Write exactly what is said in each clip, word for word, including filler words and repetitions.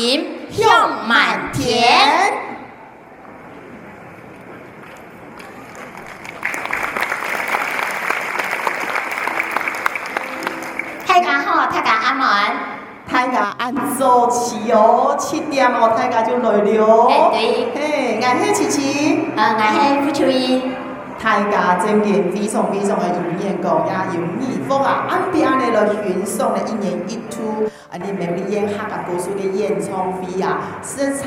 音向满天。大家好，大家暗安。大家恁早起哦，七點哦，大家就來了。哎，對。嘿，𠊎係琪琪。呃，𠊎係傅秋英。大家真經非常非常个有眼光，也有耳福啊！恁樣呢來欣賞呢一年一度 恁呢苗栗縣客家歌手个演唱會啊，實在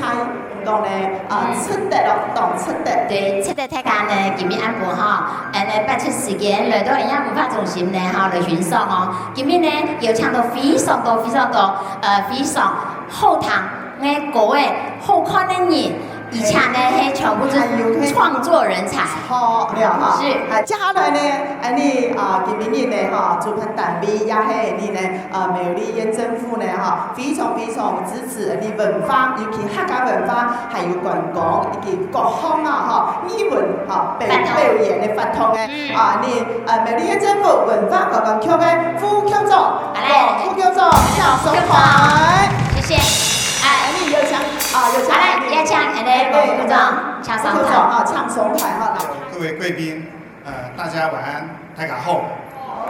講呢，啊，嗯。值得哦，當值得。對，值得大家呢，今日暗晡吼，恁呢撥出時間來到恁樣文化中心呢，吼，來欣賞哦。今日呢，有請到非常多、非常多，呃，非常好聽个歌个好看个人，而且呢，係全部都係創作人才。好，了哈。是。啊，接下來呢，恁呢，啊，今日呢，哈，主辦單位也係恁呢， 啊，苗栗縣政府呢，哈，非常非常支持你文化，尤其客家文化，還有觀光，以及各項啊，哈，藝文，哈，表，表演个活動个，嗯。啊，你，呃，苗栗縣政府文化觀光局个副局長，好嘞。哦，副局長，請上台。謝謝。哎。哎，你有請，啊，有請。好嘞，有請，哎，副局長，請上台。副局長，哈，請上台，哈，來。各位貴賓， 呃，大家晚安，大家好。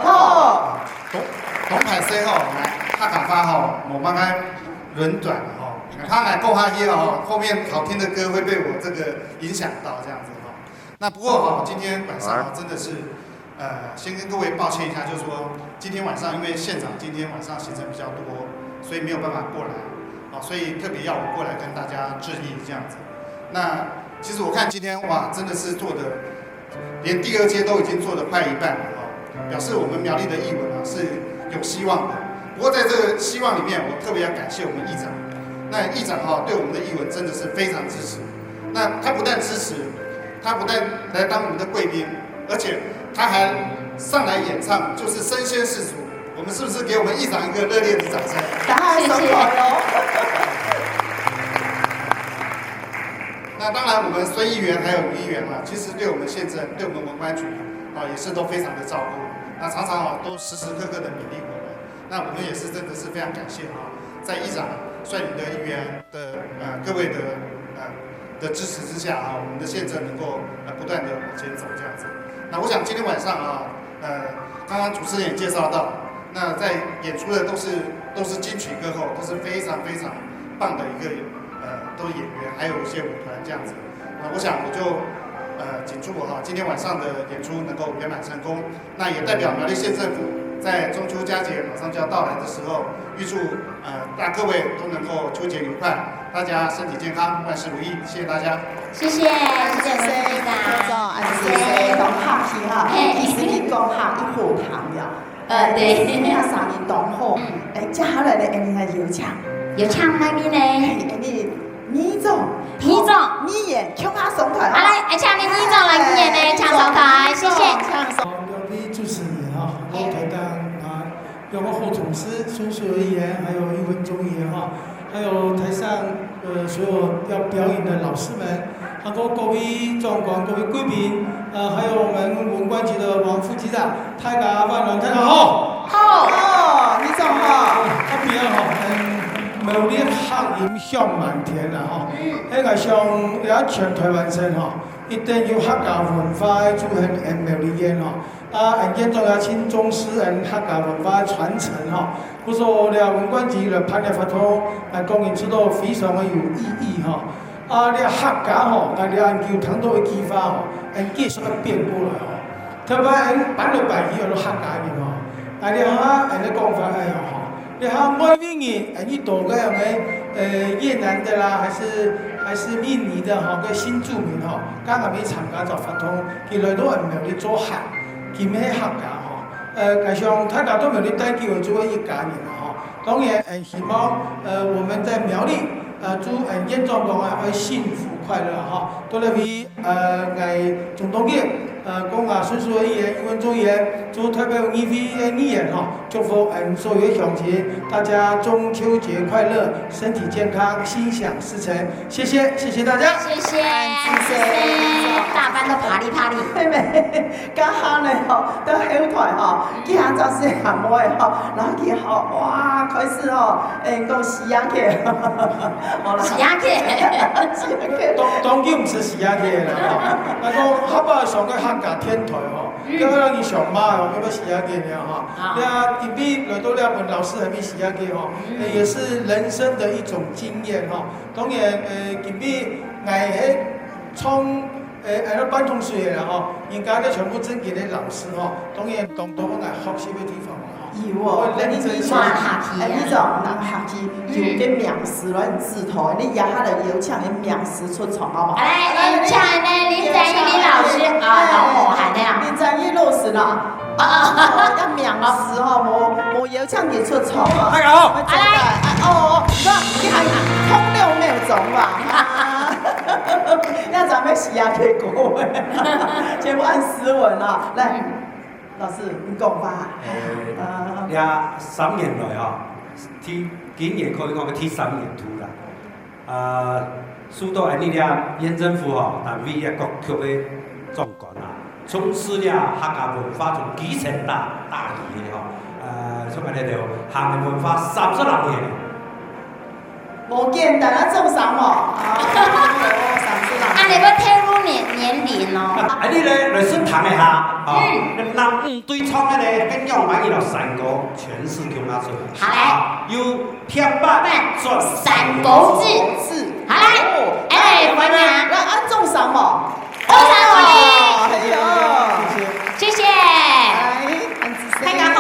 好。當，當歹勢吼，𠊎客家話吼，無麼个輪轉吼，怕𠊎講下去吼，後面好聽的歌會被我這個影響到這樣子吼。那不過吼，今天晚上吼，真的是，呃，先跟各位抱歉一下，就是說今天晚上因為縣長今天晚上行程比較多，所以沒有辦法過來，哦，所以特別要我過來跟大家致意這樣子。那其實我看今天，哇，真的是做得 連第二階都已經做得快一半了哦，表示我們苗栗的藝文啊是有希望的。不過在這個希望裡面，我特別要感謝我們議長。那議長哈，對我們的藝文真的是非常支持。那他不但支持，他不但來當我們的貴賓，而且他還上來演唱，就是身先士卒。我們是不是給我們議長一個熱烈的掌聲？當然，謝謝。那當然，我們孫議員還有吳議員啊，其實對我們縣政、對我們文管局啊，也是都非常的照顧。那常常啊，都時時刻刻的勉勵我們。那我們也是真的是非常感謝啊，在議長率領的議員的，呃，各位的，呃，的支持之下啊，我們的縣政能夠，呃，不斷地往前走這樣子。那我想今天晚上啊，呃，剛剛主持人也介紹到，那在演出的都是，都是金曲歌后，都是非常非常棒的一個，呃，都是演員，還有一些舞團這樣子。那我想我就，呃，謹祝我哈，今天晚上的演出能夠圓滿成功。那也代表苗栗縣政府在中秋佳節馬上就要到來的時候，預祝，呃，大各位都能夠秋節愉快，大家身體健康，萬事如意。謝謝大家。謝謝，謝謝副局長，謝謝，當客氣哈。嘿。其實你講客，你好聽呀。 呃，對。你个聲音當好。嗯。哎，接下來呢，哎，你來有請。有請哪位呢？哎，哎，你議長。議長。議員，共下上台啊。好，來，哎，請你議長來，議員呢，請上台，謝謝。議長，請上。兩位主持人哈，還有台長啊，有我侯總司、孫淑慧議員，還有余文忠議員哈，還有台上，呃，所有要表演的老師們， 還有各位長官、各位貴賓，呃，還有我們文管局的王副局長，大家晚安，大家好。好。好，議長好。特別吼，嗯，苗栗客音響滿天啦吼。嗯。該𠊎想，這全台灣省吼，一定有客家文化个祖先，嗯，苗栗縣吼。 啊，𠊎縣長也盡重視𠊎客家文化个傳承吼，故所這文管局來辦這活動，𠊎個人覺得非常个有意義吼。啊，這客家吼，𠊎這恁久聽著一句話吼，𠊎繼續愛變過來吼。特別𠊎搬到北區，有客家人吼，𠊎這下恁樣講法，哎呀吼， 這下外圍人，呃，你到該樣个，呃，越南的啦，還是，還是印尼的吼，个新住民吼，剛剛沒參加著活動，佢來到𠊎苗栗做客，佢毋係客家吼。呃，𠊎想大家都苗栗戴久了，做一家人啦吼。當然，呃，希望，呃，我們在苗栗，呃，祝，呃，縣長講啊，愛幸福快樂吼。到這位，呃，𠊎總統府，呃，講啊，順順利利，一文做也，做台北議會个議員吼。祝福俺所有鄉親，大家中秋節快樂，身體健康，心想事成。謝謝，謝謝大家。謝謝，謝謝，大班都啪哩啪哩。妹妹，剛剛呢吼，到後台吼，見下隻細阿妹吼，然後佢吼，哇，開始吼，誒，講死啊去，好啦。死啊去。死啊去。當，當然毋係死啊去啦吼，該講客話上个客家電台吼，嗯。該个人上罵哦，該个死啊去了吼。啊。對啊，今晡日來到這，分老師還沒死啊去吼，嗯。也是人生的一種經驗吼。當然，呃，今晡日𠊎係從 誒，恁樣半桶水个啦吼，人家這全部正經个老師吼，當然當多𠊎學習个地方啦吼。有哦，𠊎認真學習。你，你，你，哎，你知道，人學習有个名詞來指頭，你這下來邀請个名詞出場好無？來，邀請呢，林展宇林老師，啊，哎，老師，喊這樣。林展宇老師啦。 哦，哦，哦，愛名詞吼，無，無邀請佢出場啊。大家好。我真的，哎，哦，哦，你看，你還空六秒鐘吧。啊，那咱們喜亞可以過，全部按斯文啊。來，嗯。老師，你講吧。哎，呃。這三年來啊，第，今年可以講个第三年度啦。 啊，受到𠊎俚這縣政府吼，單位个各局个長官啊，重視這客家文化從基層打，打起个吼，呃，像𠊎俚就客家文化三十六年。無簡單啊，做啥無？啊，三十六年。啊，你要透露年，年齡哦。啊，𠊎俚來，來順談一下，吼，嗯。男女對唱个呢，跟樣板一老山歌，全是共下做。好嘞。啊，有 跳板、做山歌仔。好，來，哦，哎，歡迎。來，恁樣做啥無？做啥無呢？哎喲，謝謝。謝謝。來，恁仔細。大家好。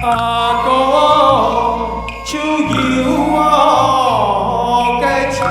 阿哥就有我个情啊。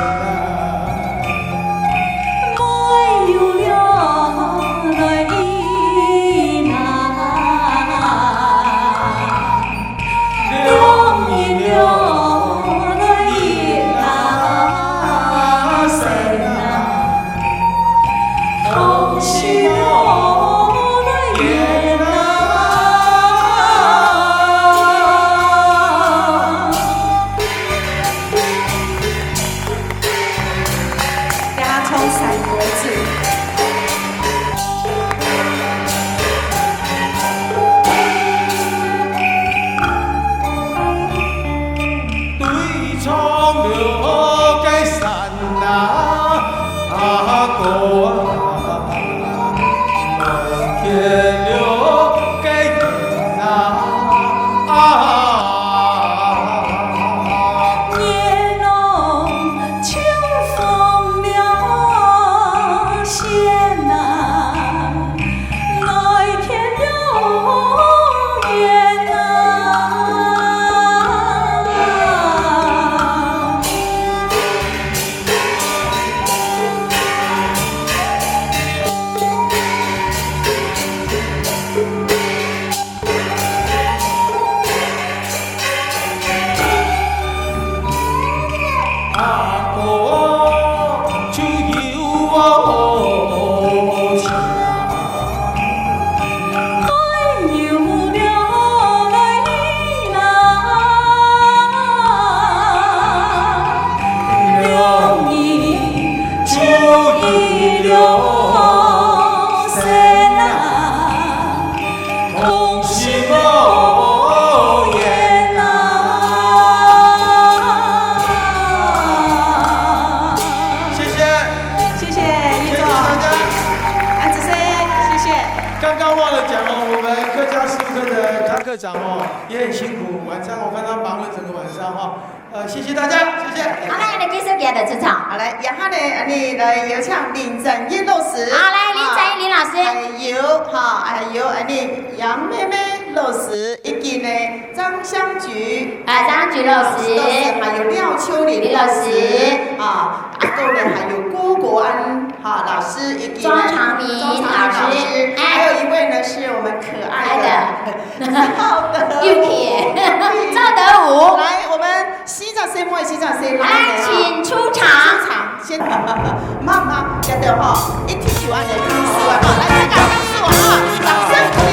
刚刚忘了讲哦，我们客家事务科的张科长哦，也很辛苦，晚上我看他忙了整个晚上哈。呃，谢谢大家，谢谢。好，来，来，继续给他的出场。好，来，然后呢，俺们来有请林正英老师。好，来，林正英林老师。还有哈，还有俺们杨妹妹老师，以及呢张香菊，哎，张菊老师。老师，还有廖秋玲老师，啊，啊，当然还有郭国安。 好，老师以及庄长明庄长明老师，老师，哎。还有一位呢，是我们可爱的赵德，赵德武。赵德武。来，我们西藏师妹，西藏师妹来，来，请出场。出场，先，慢慢，对对哈，一听就按呢，听说啊，来，这个告诉我啊，掌声鼓励。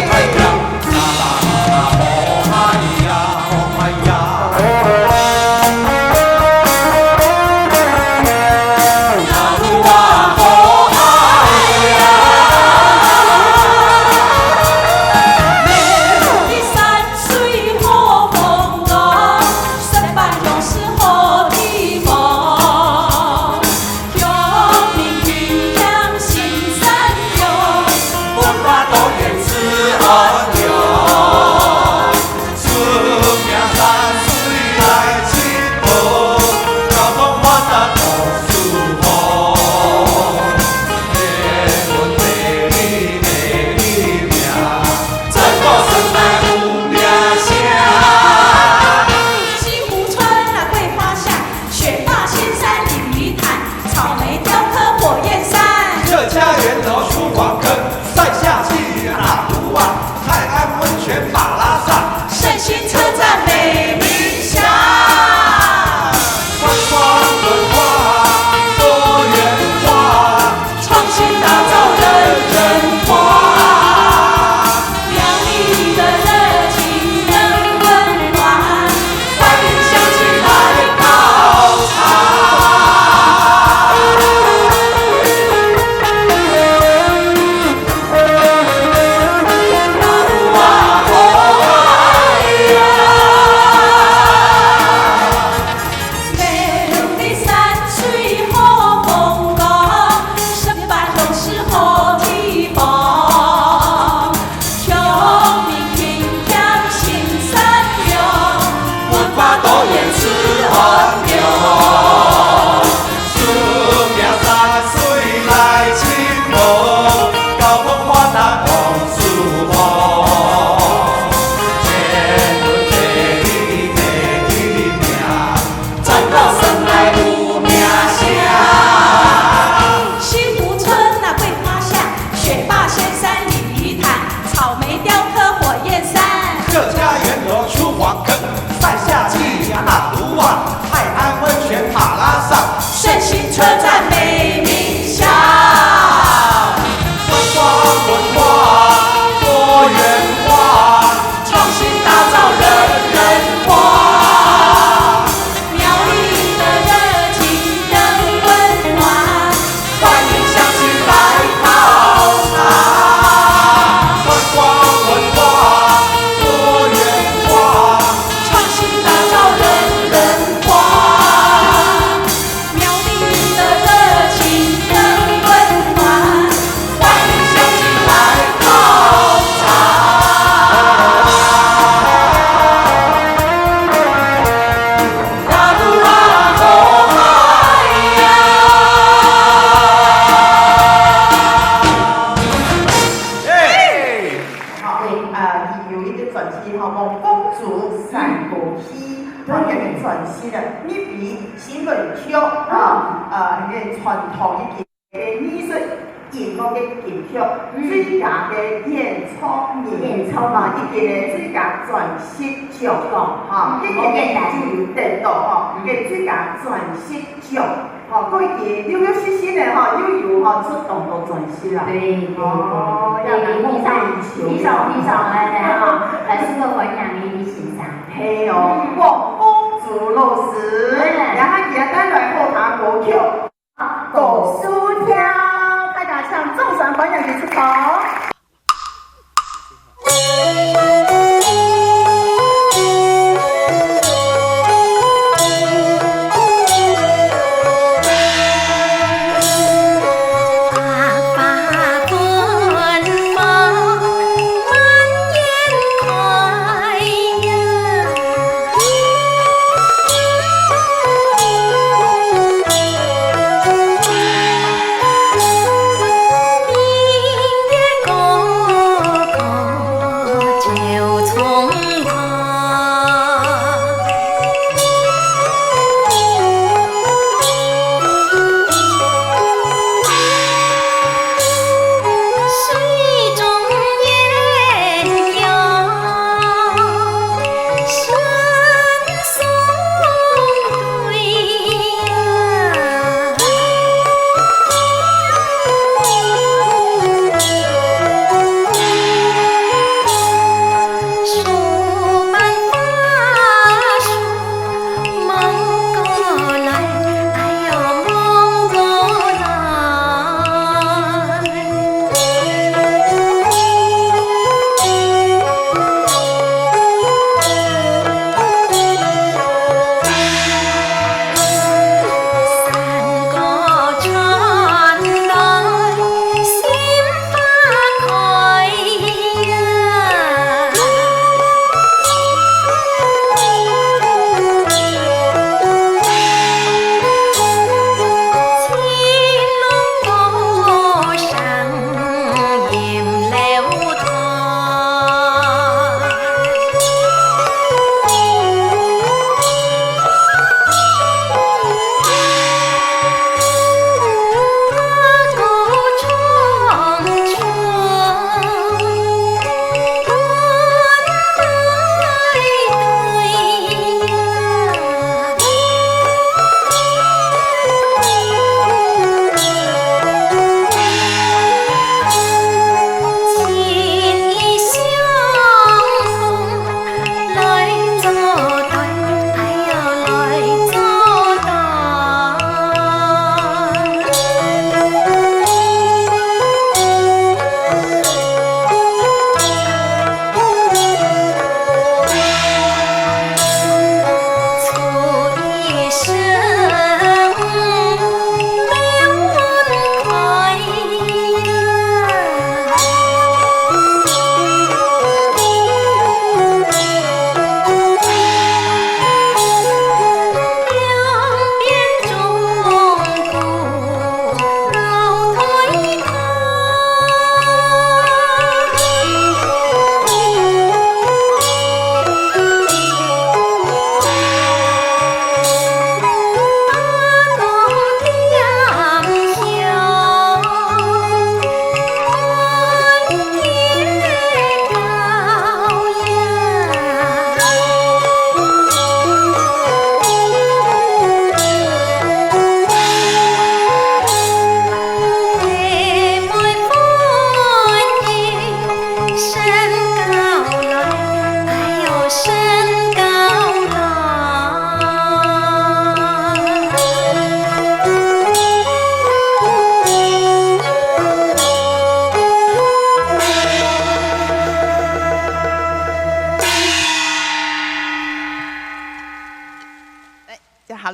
西湖春啊桂花香，雪霸仙山鲤鱼潭，草莓雕刻火焰山。客家圆楼出黄坑，塞下去打鼓啊，泰安温泉马拉松。圣心车站美名乡。观光文化多元化， 创新打造人人花。苗栗的热情更温暖，欢迎乡亲来考察。西湖春啊桂花香，雪霸仙山鲤鱼潭，草莓雕刻火焰山。客家圆楼出黄坑，塞下去打鼓啊，泰安温泉马拉松。圣心车站美名乡。观光文化多元化， 创新打造人人花。苗栗的热情更温暖，欢迎乡亲来考察。观光文化多元化，创新打造人人花。 苗栗的热情更温暖，欢迎乡亲来考察。呀路啊，好嗨呀！好，啊，有一个专辑哈，講公主三个戏，嗯。好，有一个专辑的，你比 新闻局啊，呃，个传统以及个艺术音乐个金曲，嗯。最佳个演唱，演唱。啊，以及呢最佳专辑奖，哈，嗯，今年呢就有得到哈，嗯。个最佳专辑奖，哈，佢已經陸陸續續呢，哈，又有哈出當多專輯啦。對，對，哦，對，要非常，非常，非常，哎，哎，哈，還係个歡迎你，你欣賞。 係哦，嗯。哇，公主老師，嗯。也係佢帶來好聽歌曲。好，歌手聽，大家請掌聲歡迎佢出場。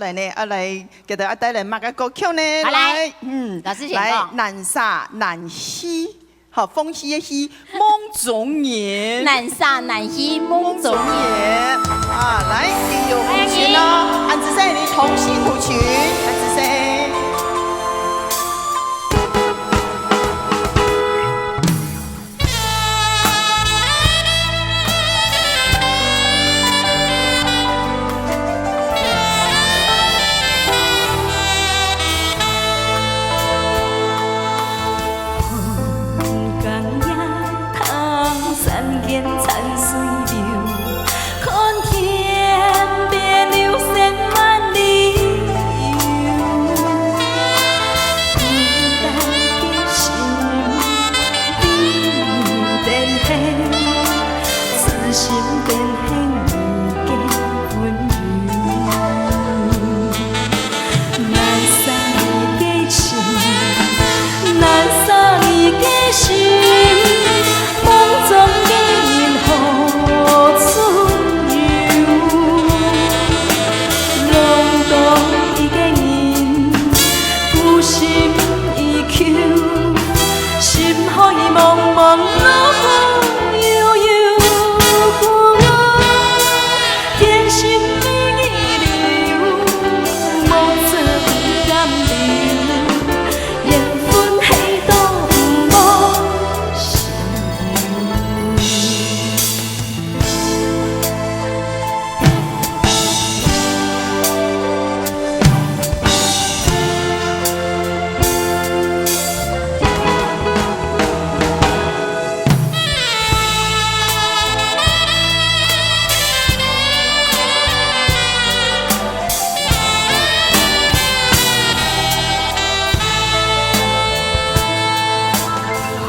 來呢，啊來，佢兜啊帶來麼个歌曲呢？好，來。來，嗯，老師先講。來，難捨難棄，好，放棄个棄，夢中人。難捨難棄夢中人。夢中人。啊，來，你有五千哦，歡迎。恁仔細，你同心合唱，恁仔細。 難捨你个情，難捨你个心，夢中个人好自由。弄到一个人孤身依舊，心海茫茫，路遙遙。 天心未留，目汁毋敢流，緣分係都毋無心。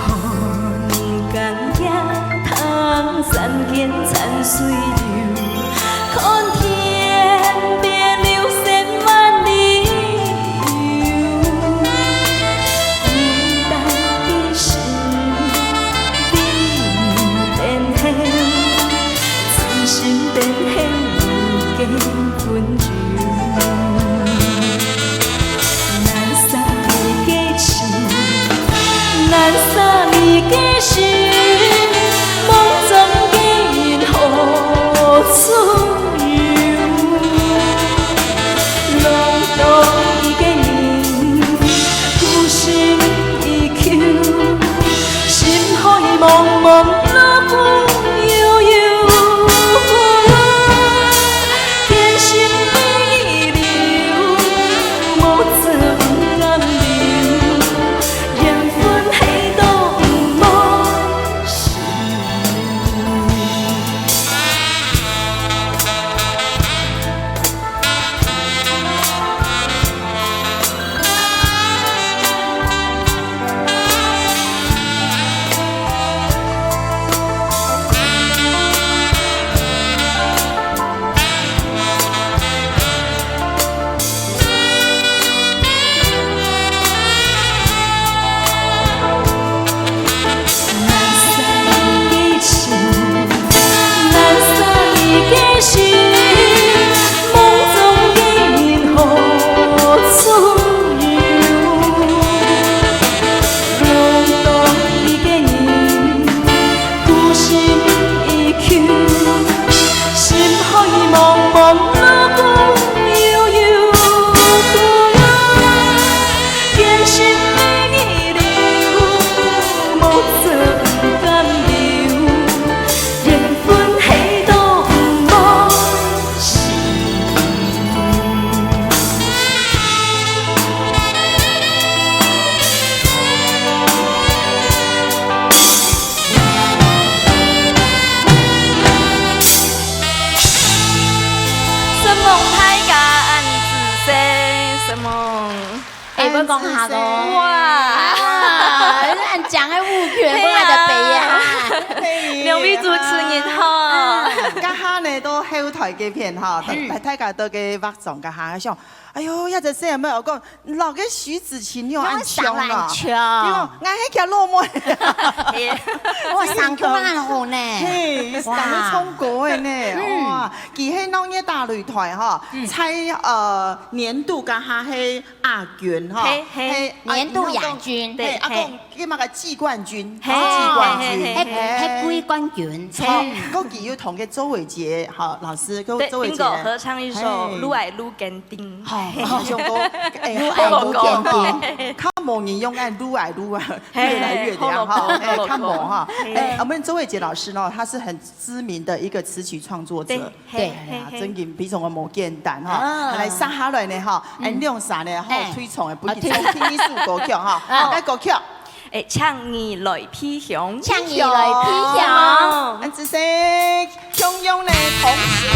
寒江夜，唐山间山水流，看天边流星万里。孤單的心，為你等候，痴心等候你的溫柔。 難捨你个情，難捨你个心，夢中个人好自由。弄到一个人孤身依舊，心海茫茫，路遙遙。 天心未留，目汁毋敢流，緣分係都毋無心。 難捨你个情，難捨你个心，夢中个人好自由。弄到一个人孤身依舊，心海茫茫，路遙遙。 天心未留，目汁毋敢流，緣分係都毋無心。 承蒙大家恁仔細，承蒙。哎，愛講下个哦。哇！哇，恁靚个舞曲，係啊。分𠊎兜背啊。兩位主持人好。啊，這下呢，都後台該片哈，嗯。大，大家都个畫像个哈，想，哎喲，這隻細妹，𠊎講，摎个徐子晴仰恁像啊。仰會生恁像？對哦，𠊎係佢老妹。哇，生到恁好呢。嘿，哇。生到恁高个呢，嗯。哇，佢係鬧熱大擂台哈，嗯。在，呃，年度該下係亞軍哈，嘿，嘿。係，啊，年度亞軍。然後講，對，嘿，啊，嘿。講 佢嘛个季冠軍，嘿，季冠軍，嘿，嘿，嘿，嘿。係，係季冠軍。著，嗯。過佢又同个周偉杰，好，老師，跟對，周偉杰，Bingo，合唱一首《嘿。愈愛愈堅定》。好，好，這首歌，哎，愈愛愈堅定。好歌，吼，較無人用，哎，愈愛愈啊，嘿，越來越涼，哈，好歌，哎，好歌。較無哈。嘿。哎，我們周偉杰老師呢，他是很知名的一個詞曲創作者。對。 嘿，哎呀，嘿，嘿。真个非常个無簡單哈。啊。來，接下來呢哈，嗯。恁樣嗄呢，好，哎。推崇个，分佢唱第一首歌曲哈。啊，推崇。好，該歌曲。哎，請你來飛翔。請你來飛翔。恁仔細，雄雄呢，同時。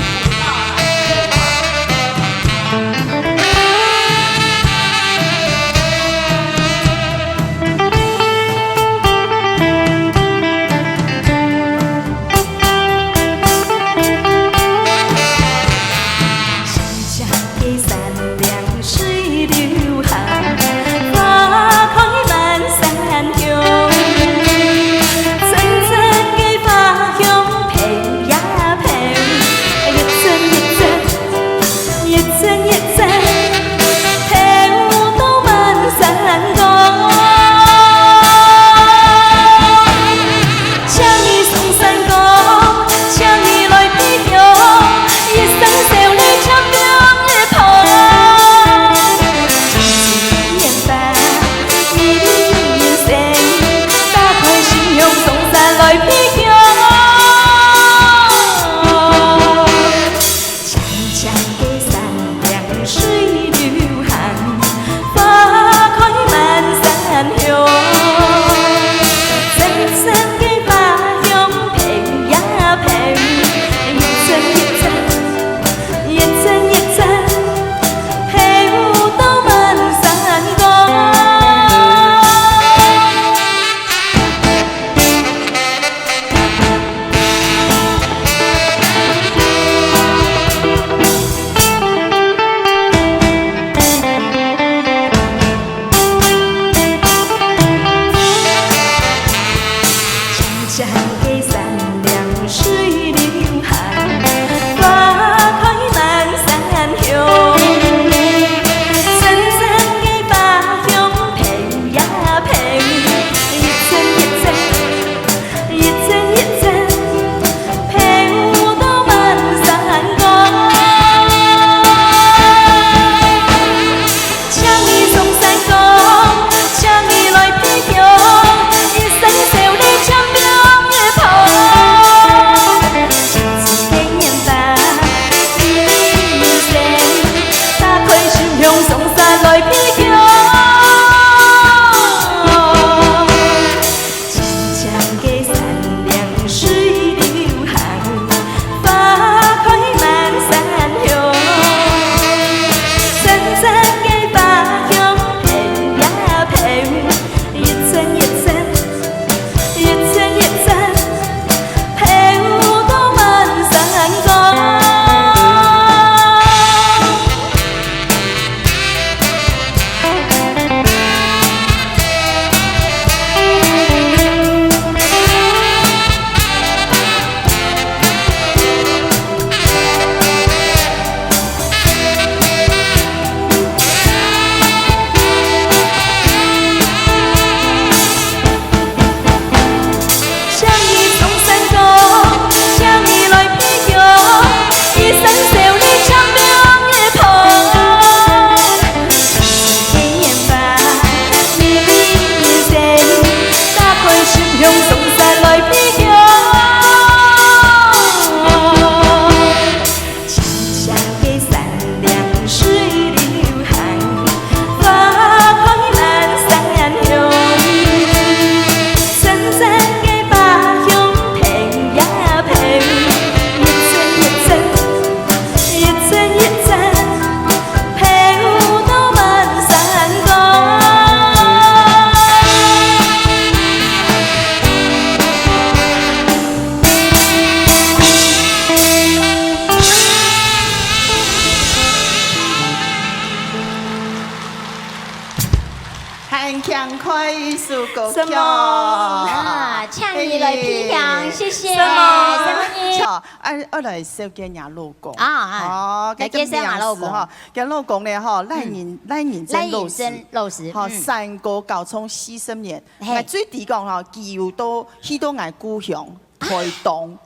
什麼？啊，請你來品嚐，哎，謝謝，什麼？什麼呢？好，哎，我來紹介若老公。啊，啊，哦，來介紹若老公。這个名字哈，這老公呢，哈，賴仁，嗯。賴仁珍老師。賴仁珍老師，哈，嗯。山歌教唱四十年。嘿。𠊎最知講哈，佢有到，去到𠊎故鄉，台東。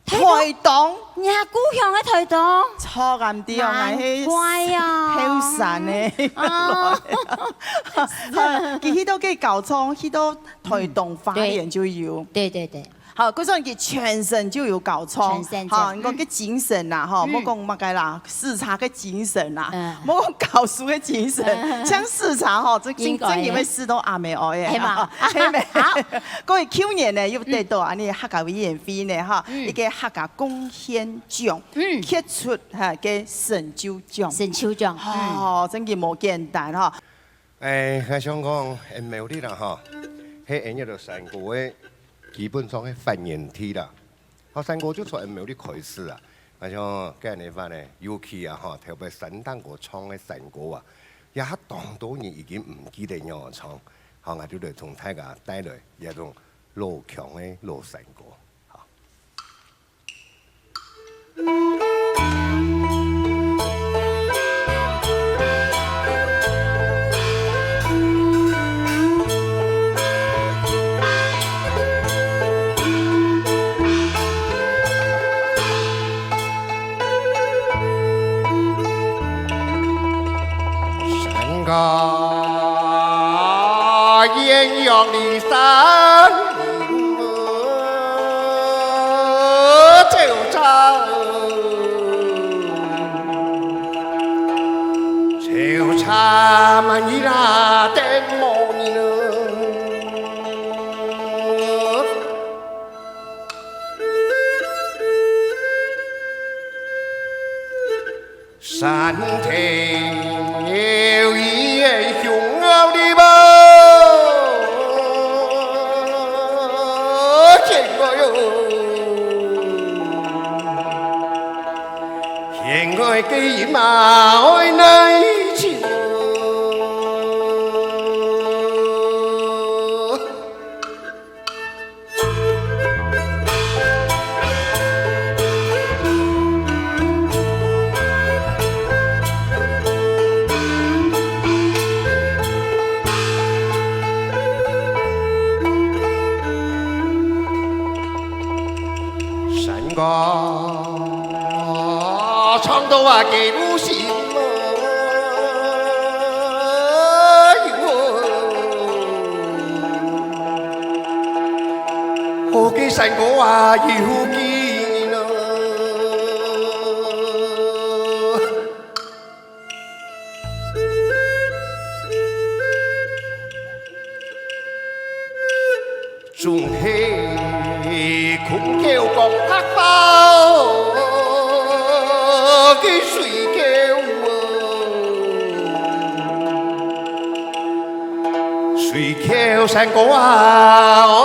台東？台東？若故鄉个台東？著，恁樣，𠊎係難怪啊。後生个。哦。佢去到該教唱，去到台東花蓮就有。嗯，對。對，對，對。好，故所佢全身就有教唱。全身就，好，你講个精神啦，吼，嗯。莫講麼个啦， 視察个精神啊，嗯。莫講教書个精神，嗯。像視察吼，這真，應該个。真正會視到阿妹哀个，係嘛？係咩？好。各位，舊年呢，又得到啊，嗯。𠊎等客家委員會呢，哈，嗯。一个客家貢獻獎，嗯。傑出哈个成就獎。成就獎，嗯。哦，真个無簡單哈。哎，𠊎想講，恩苗栗啦哈，係恩苗栗山歌个基本上个發源地啦。 好，山歌就從恩苗栗開始啊。𠊎想，該恁樣話呢，尤其啊，吼，頭擺山頂高唱个山歌啊，這下當多人已經毋記得仰般唱。好，𠊎就來同大家帶來這種老腔个老山歌。好。 山歌艷陽裡山，朝朝，朝朝滿月啦，等無人。 山頭有一雄牛的啵，見過喲。現在个人嘛，愛來尋哦。 山歌唱到啊，幾多心啊，喲。 好个山歌啊，有幾人啊？總係空口講白話个水狗啊。 水狗山歌啊，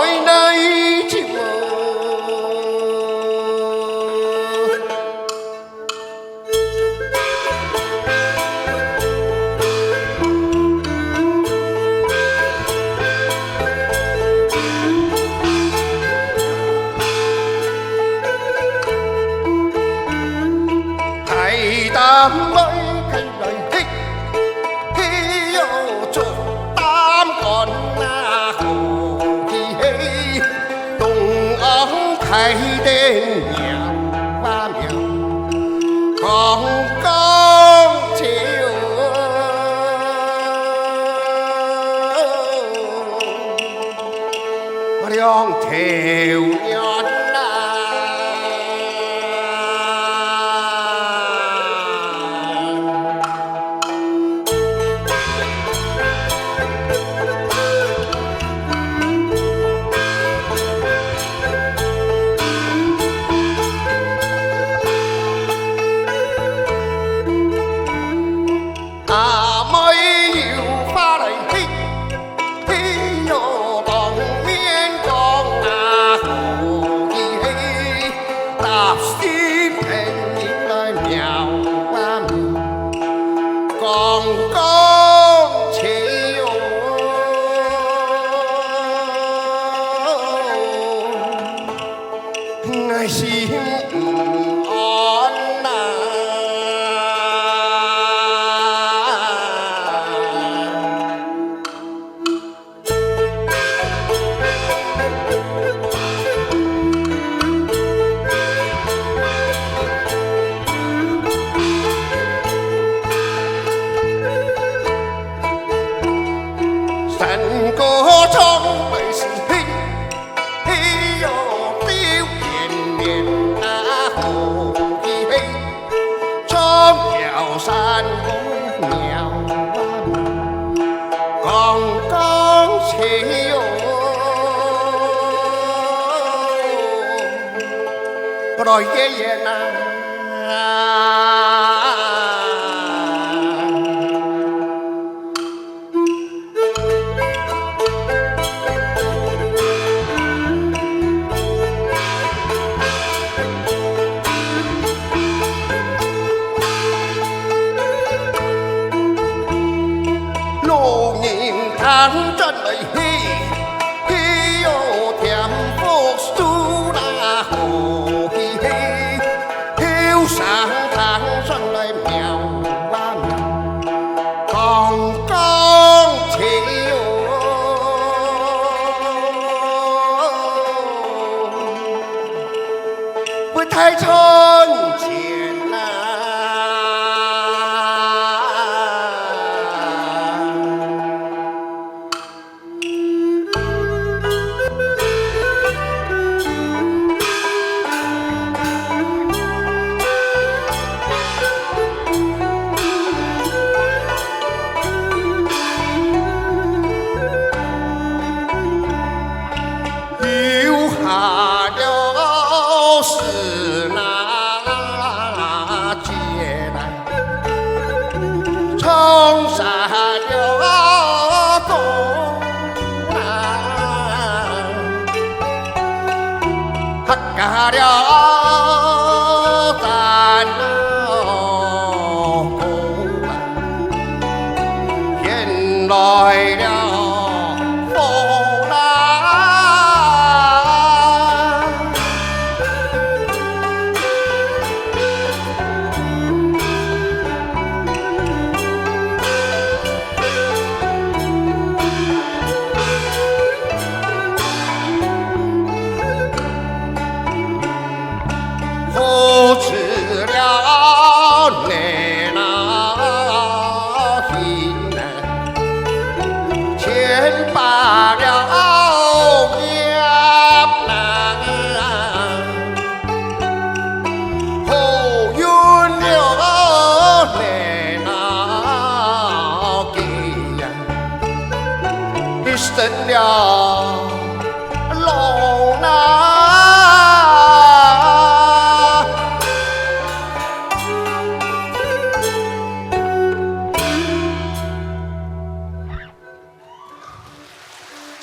愛來尋哦。 大膽來，嘿，嘿喲，做膽敢啊，好奇嘿，東安大殿廟啊廟，講講笑。 兩條船啊。阿妹有話來聽，聽我當面講啊，好奇心毋安啊。山歌唱来是嘿，嘿哟，丢脸面啊，好嘿嘿。 唱条山歌苗啊，刚刚起哟，不来也也难。 路人看转来嘿，嘿哟，添福树啦好嘿嘿，后生看转来苗啊苗。 刚刚起哟，不太参见呐。 留下了是那姐来，唱杀了公啊，客家了咱老公啊。 天来了风啦。 好吃了你那心啊，牵罢了业难，好运了你那个呀。 一生了路难。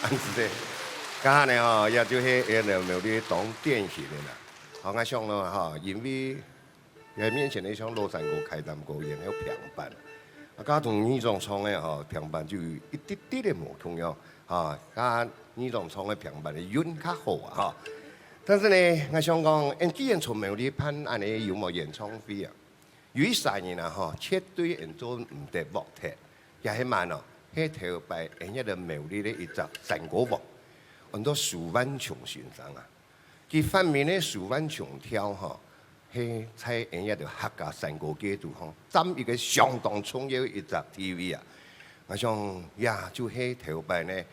恁仔細，這下呢吼，也就係𠊎等苗栗當典型个啦。好，𠊎想咯吼，因為 𠊎面前个像老山歌、開山歌，然後平板。啊，佢同二重唱个吼，平板就有一滴滴个無共樣，啊，佢二重唱个平板个韻較好啊，吼。但是呢，𠊎想講，𠊎既然從苗栗辦恁呢有無演唱會啊？有一儕人啊，吼，絕對𠊎做毋得忘忒，也係麼个哦，係頭擺𠊎等苗栗个一隻山歌王，安到蘇萬松先生啊。 佢發明个蘇萬松調吼，係在𠊎等客家山歌界肚吼，佔一個相當重要一隻地位啊。𠊎想，也就係頭擺呢，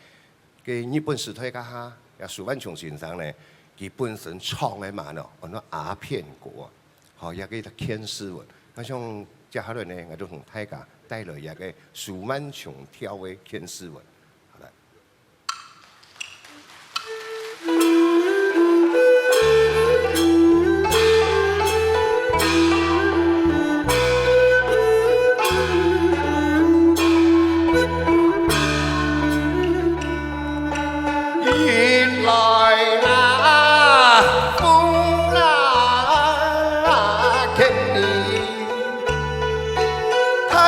該日本時代該下，也蘇萬松先生呢，佢本身唱个嘛呢，安到阿片歌啊，吼，也个《勸世文》。𠊎想，接下來呢，𠊎就同大家帶來一個蘇萬松調个《勸世文》。好了。 一來那風啊，看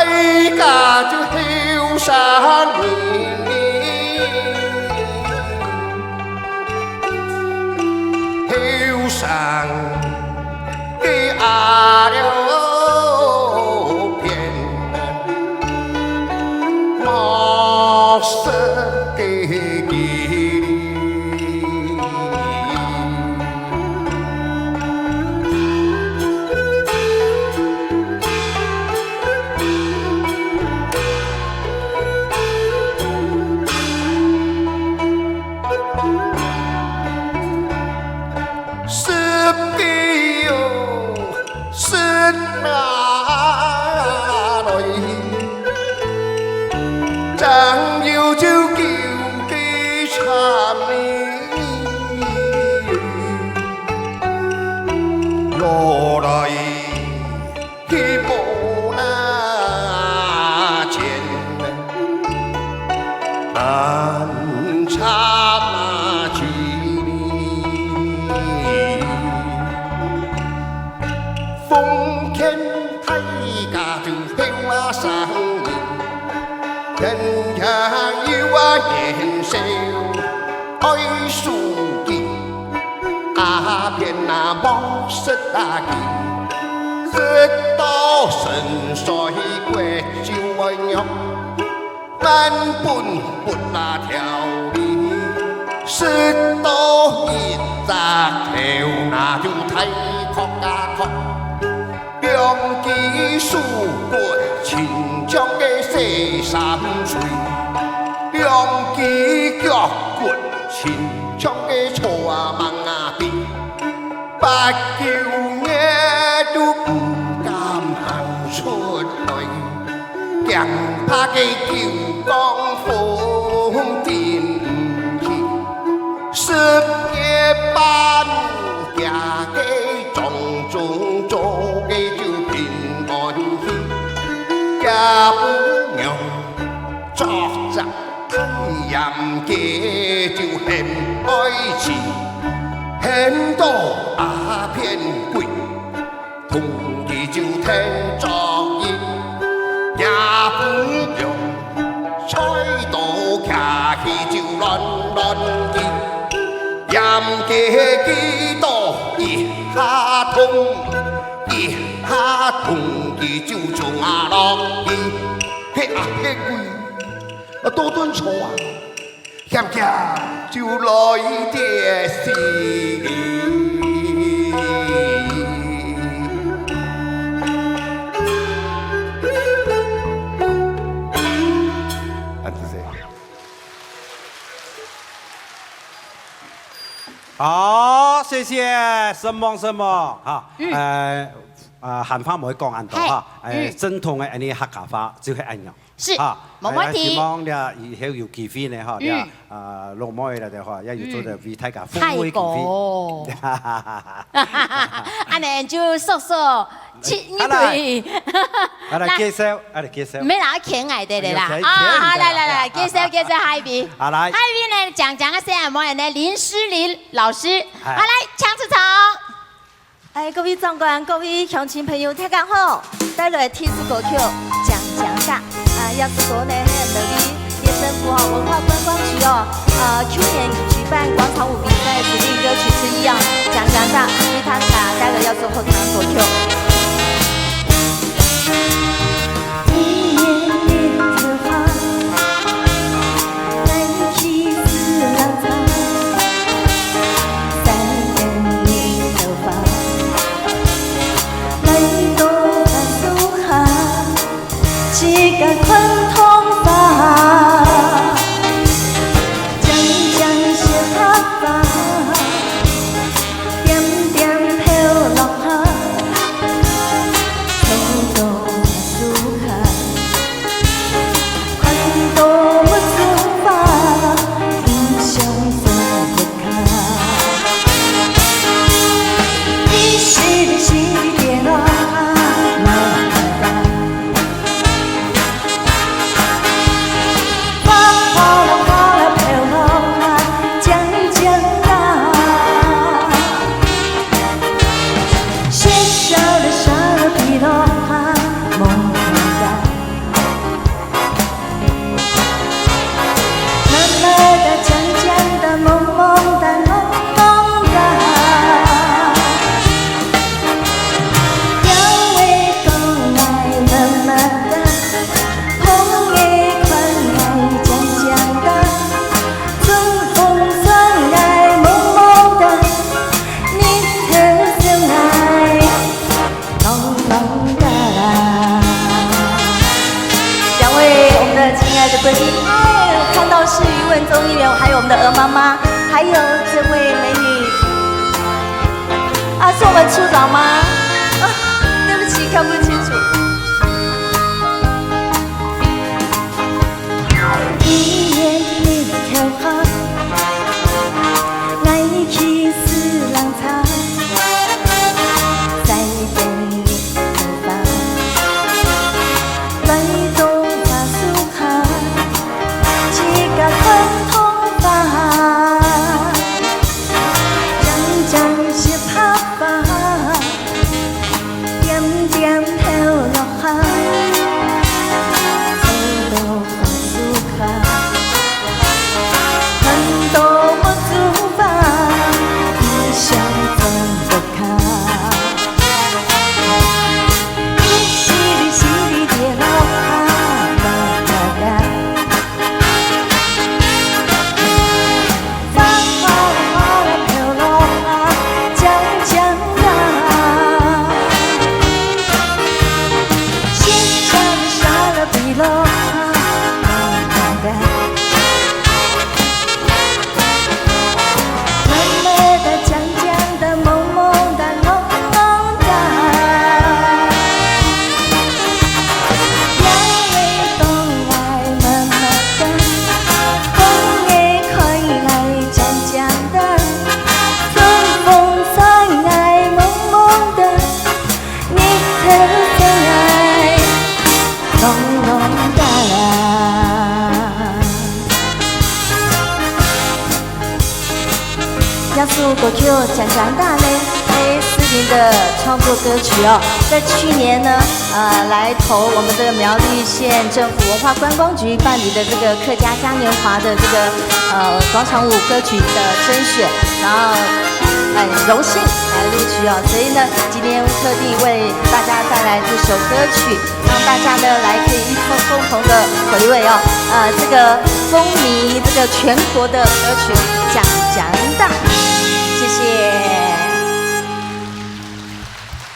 你 大家就後生人个阿廖片，莫失个记忆。 十个月，十年来，正有就九个差你落来。 去无那钱，难差那距离。奉劝大家就别话生意，天天有啊年少，爱书记。 阿片啊，莫食啊佢，食到身衰骨就会弱，万般不那条理，食到一只头那就大壳啊壳。 两支手骨親像个洗衫水，两支腳骨親像个草蜢仔皮，八九月都毋敢行出來，驚怕个九江風頂毋起。 十月半，厥个莊中做个就平安喜，厥餔娘著隻大簷个就喊愛情，喊到阿片跪。 同佢就聽著音，也毋用菜刀徛起就亂亂佢，嫌佢幾多一下痛，一下痛佢就衝啊落去，嘿啊嘿喂，啊，多頓坐啊！ 險險就來跌死。恁仔細。好，謝謝，承蒙，承蒙，哈，嗯。呃，啊，閒話毋會講恁多，嘿，哈，哎，嗯。正統个恁呢客家話就係恁樣。 是，啊，無問題。哎，希望這以後有機會呢，哈，嗯。這，啊，老妹仔个話，也有做得為大家服務个機會。嗯。太高。恁呢就叔叔，七，你對。啊，來介紹，啊，來介紹。毋係啦，牽愛个啦。哎喲，牽，啊，好，牽，來，來，來，來，介紹，介紹下一位。好，來。下一位呢，講講个細妹呢，林詩琳老師。哎。好，來，請出場。 哎，各位長官，各位鄉親朋友，大家好！帶來第一首歌曲《講講个》。啊，這首歌呢，係來自基隆市文化觀光局哦，呃，去年舉辦廣場舞比賽指定歌曲之一哦，《講講个》，為大家帶來這首好聽个歌曲。这位美女，啊，是我们处长吗？啊，对不起，看不清楚。这首歌曲《将将大》呢，是思玲的创作歌曲哦。在去年呢，呃，来投我们这个苗栗县政府文化观光局办理的这个客家嘉年华的这个，呃，广场舞歌曲的甄选，然后很荣幸来录取哦。所以呢，今天特地为大家带来这首歌曲，让大家呢来可以一同共同的回味哦。呃，这个风靡这个全国的歌曲《将将大》，谢谢。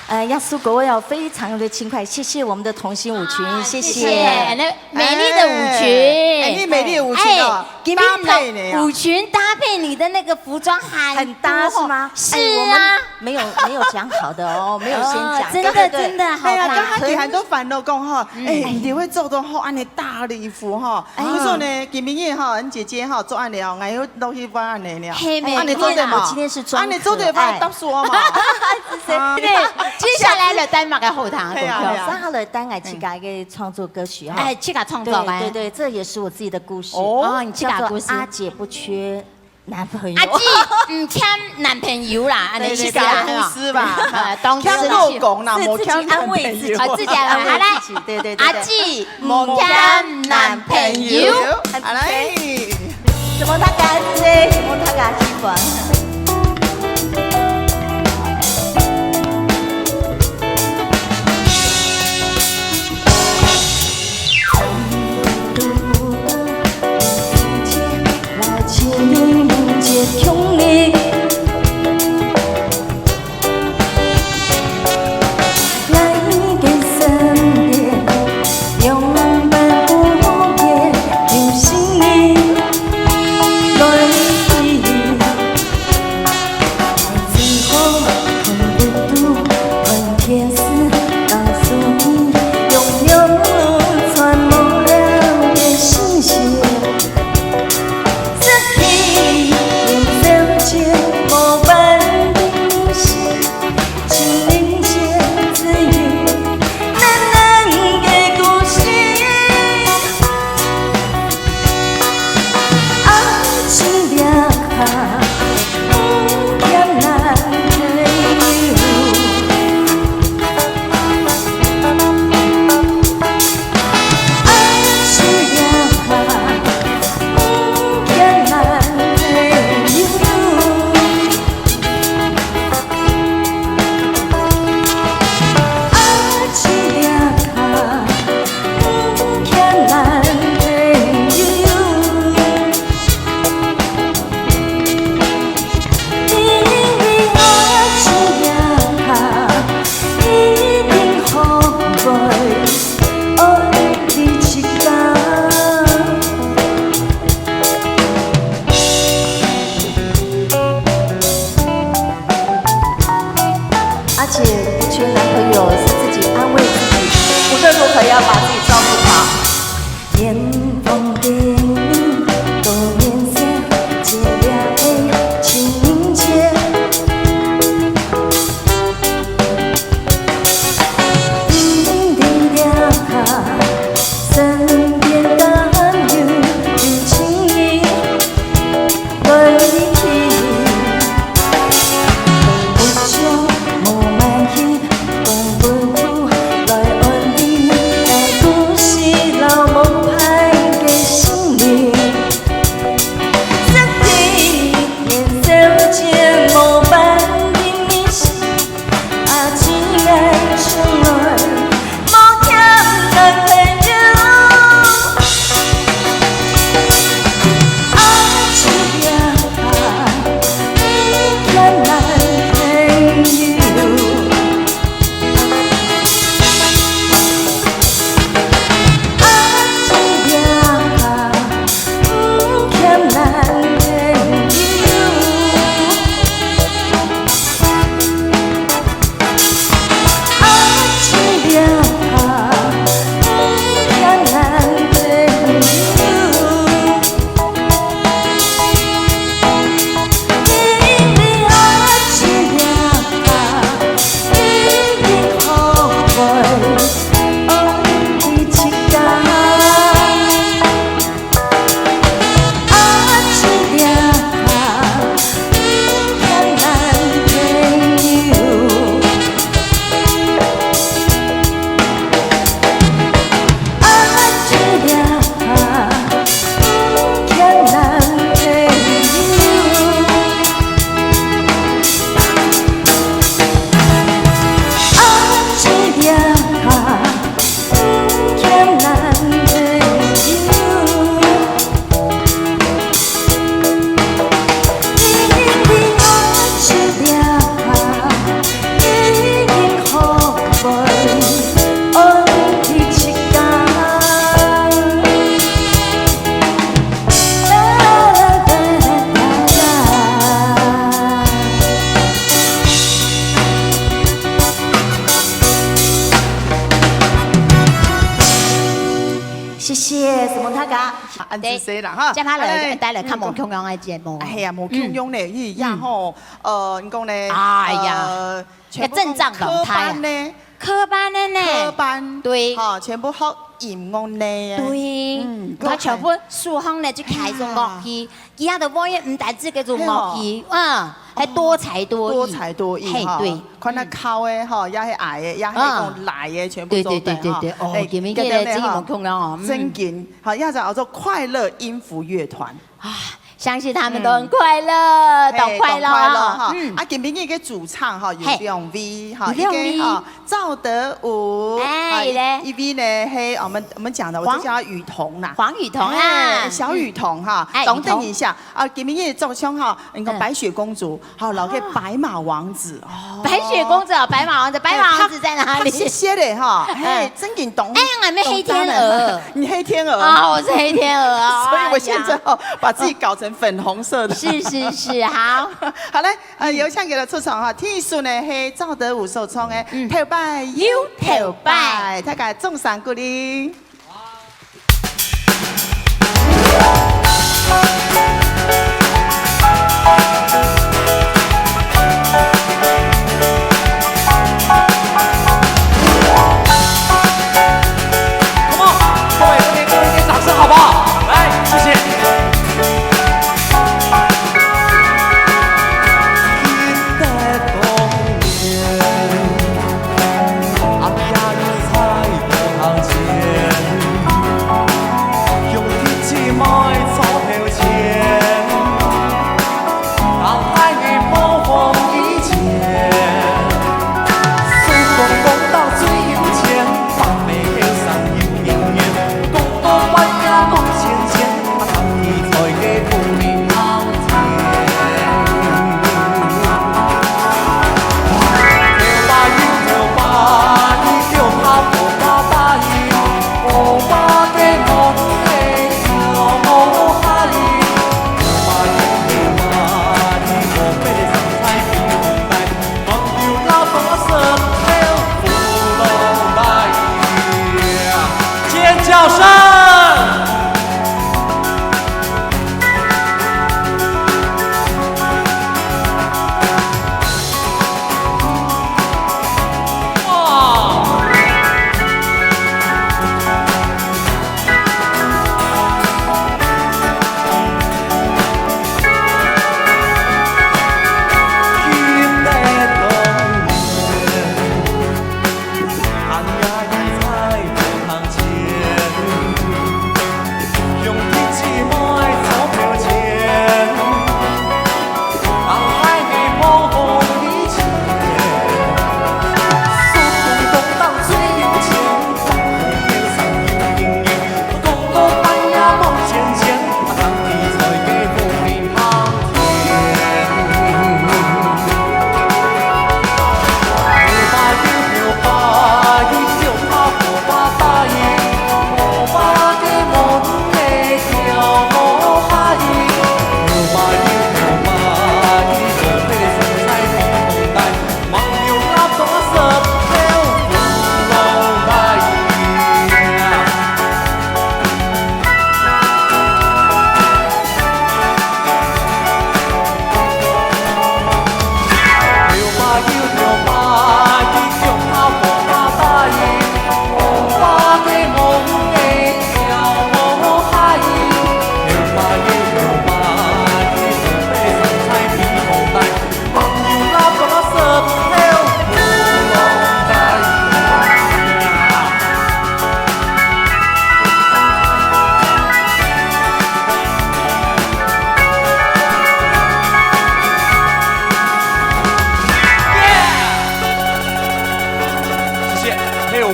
呃，亚苏国威哦，非常的轻快，谢谢我们的同心舞群，啊，谢谢。谢谢，那美丽的舞群。哎，你美丽的舞群哦，哎，今天的搭配呢啊。舞群搭配你的那个服装很很搭是吗？是啊。哎，我们没有，没有讲好的哦，没有先讲。哦，真的，对，对，对。真的好搭。哎呀，刚刚你很多烦恼讲哈，嗯。哎，你会做到吼，安尼大礼服哈，哎。可是呢，今晡日哈，恩姐姐哈，做安尼哦，哎，又落去玩安尼了。嘿，没错。安尼做得吗？我今天是装可爱。安尼做得吗？答复我嘛。是谁？啊。对，接下来来等么个好听的歌曲。嘿啊，嘿啊。接下来等我自家个创作歌曲哈。哎，自家创作的。对，对，对，这也是我自己的故事。哦。哦，你自家的故事。叫做《阿姐不缺男朋友》。阿姊毋欠男朋友啦，安尼意思啊，對，對，對，公司吧。哎，公司。欠老公啦，是自己安慰自己。無欠男朋友。啊，自己安慰自己，對，對，對，對。阿姊 毋欠男朋友。來，怎麼他敢說？怎麼他敢說？一群男朋友是自己安慰自己，无论如何要把自己照顾好。年风的你，多年前，这了的情人节。你的呀，身边敢有有情人来去？ 谢谢，什么大家？恁仔细啦哈。接下来，哎，带来看无共样个节目。哎呀，无共样呢，嗯。咦呀吼，呃，你讲呢？哎呀，呃，全部要阵仗讲科班呢，科班的呢。科班，对。哈，全部学音乐呢。对，嗯，他全部书行呢就开始乐器，哎呀。其他的我也毋单止个做乐器，嗯，还多才多艺。多才多艺哈。嘿，对。看他高的哈，也是矮的，也是讲来的，全部做得哈。对，对，对，对，对。哦，哎，今天个真个无共样哦，嗯。真紧，好，也叫做快乐音符乐团。啊，相信他们都很快乐，嗯。都快乐啊。嘿，都快乐哈。嗯。啊，今天个主唱哈，有两位哈，有两位。一个哈，赵德武，哎，啊，一，一位呢，嘿，我们，我们讲的，我就叫他雨桐啦。黄雨桐啊。哎，小雨桐哈，嗯。哎，等等一下，雨桐。啊，今天个主唱哈，你看白雪公主，嗯。 好，老个白马王子，哦。白雪公主啊，白马王子，白马王子在哪里？哎，他，他是斜的哈，嘿，嗯。真紧懂。哎，我们黑天鹅。懂他们。你黑天鹅。啊，我是黑天鹅啊，所以我现在哦，哎呀。把自己搞成粉红色的。是，是，是，好。好嘞，呃，嗯。由唱给他出场哈，第一首呢，嘿，赵德武首唱的，嗯。《头擺又頭擺》，大家掌聲鼓勵。 Come on，各位，给我们一点掌声好不好？来，谢谢。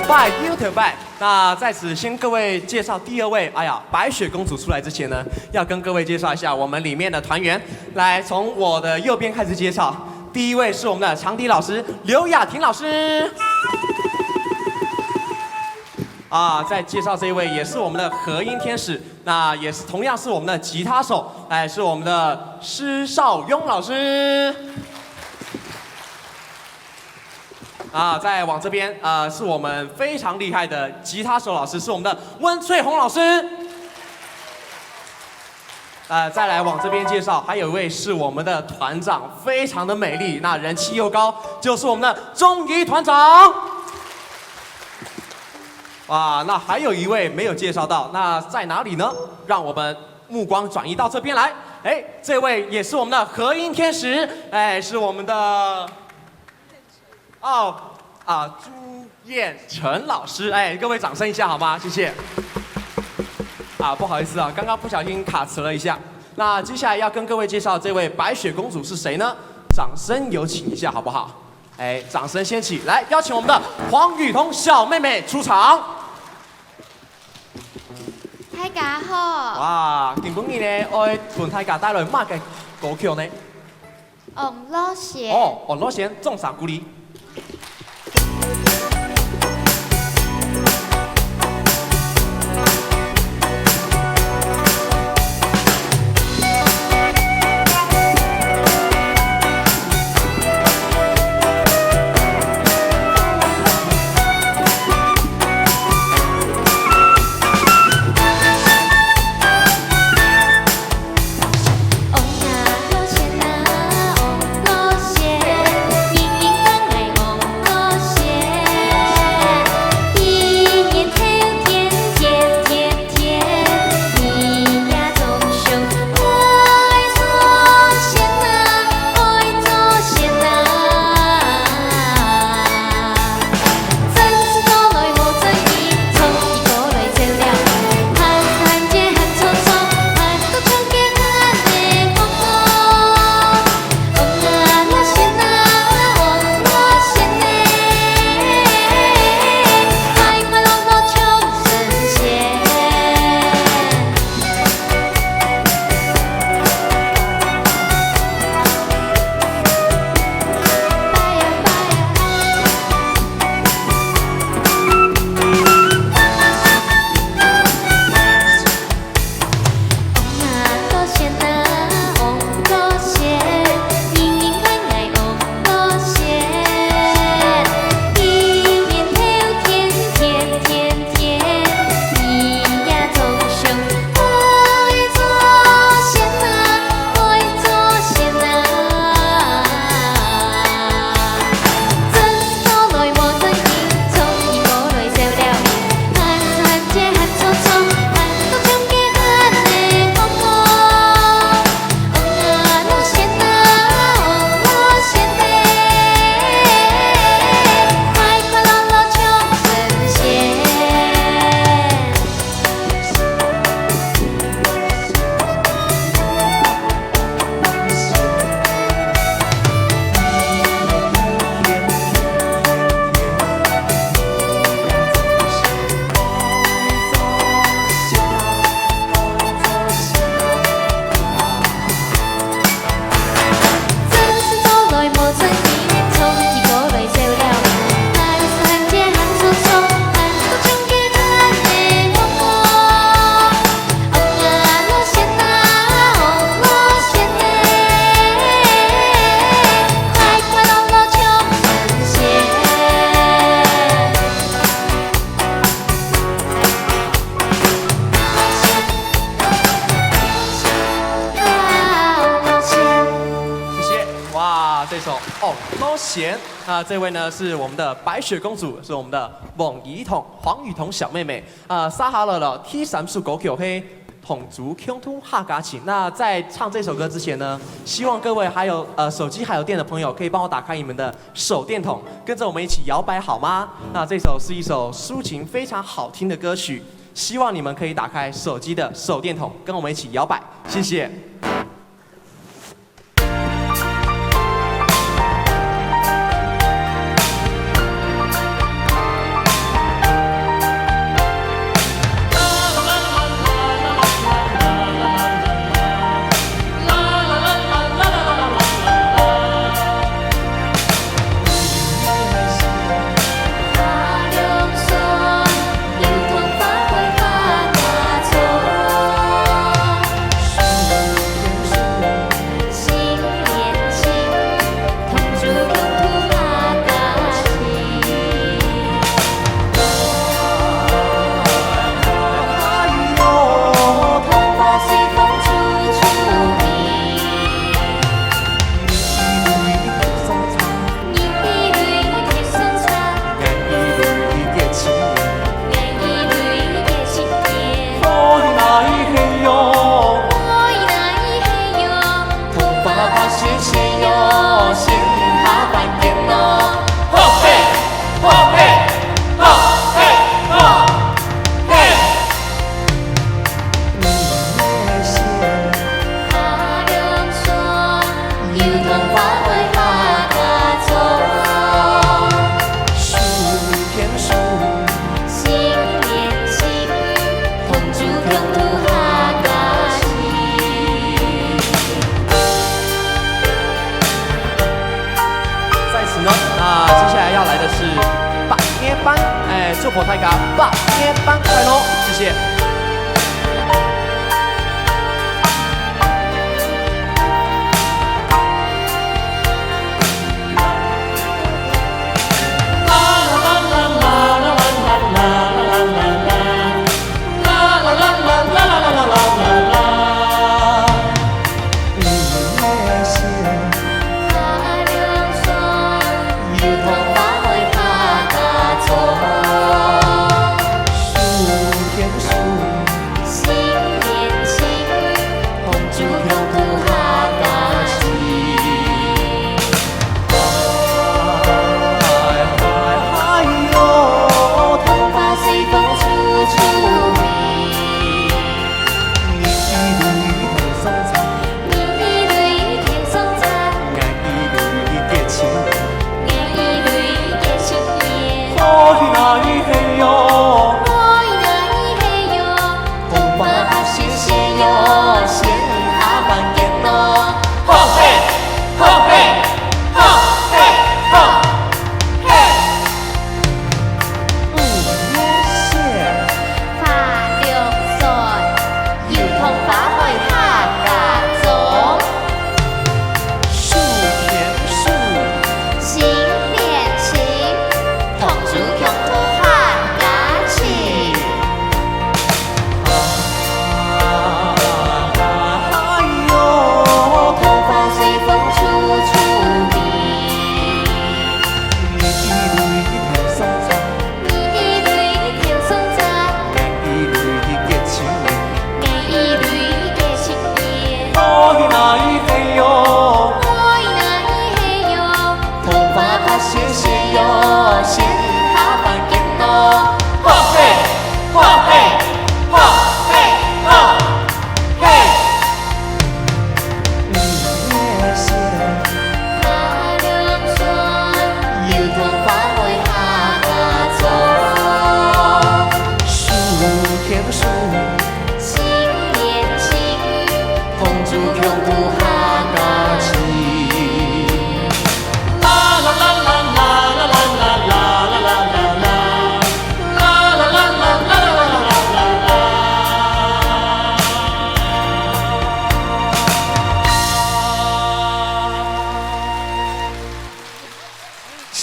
拜，又特拜。那在此先各位介绍第二位，哎呀，白雪公主出来之前呢，要跟各位介绍一下我们里面的团员。来，从我的右边开始介绍。第一位是我们的长笛老师刘雅婷老师。啊，再介绍这一位也是我们的和音天使，那也是同样是我们的吉他手，哎，是我们的施少庸老师。啊，再往这边，呃，是我们非常厉害的吉他手老师，是我们的温翠红老师。呃，再来往这边介绍，还有一位是我们的团长，非常的美丽，那人气又高，就是我们的钟怡团长。哇，那还有一位没有介绍到，那在哪里呢？让我们目光转移到这边来。哎，这位也是我们的和音天使，哎，是我们的，哦，啊，朱燕晨老师，哎，各位掌声一下好吗？谢谢。啊，不好意思啊，刚刚不小心卡词了一下。那接下来要跟各位介绍这位白雪公主是谁呢？掌声有请一下好不好？哎，掌声先起，来，邀请我们的黄雨桐小妹妹出场。大家好。哇，今晡日呢，愛分大家帶來麼个歌曲呢？王老仙。哦，王老仙，掌聲鼓勵。谢谢。哇，这首《哦，老仙》。那这位呢是我们的白雪公主，是我们的王雨桐，黄雨桐小妹妹。啊，接下來了，第三首歌曲係《同祖共同客家情》。那在唱这首歌之前呢，希望各位还有，呃，手机还有电的朋友，可以帮我打开你们的手电筒，跟着我们一起摇摆好吗？那这首是一首抒情非常好听的歌曲，希望你们可以打开手机的手电筒，跟我们一起摇摆。谢谢。班，哎，祝福大家百年班快樂，謝謝。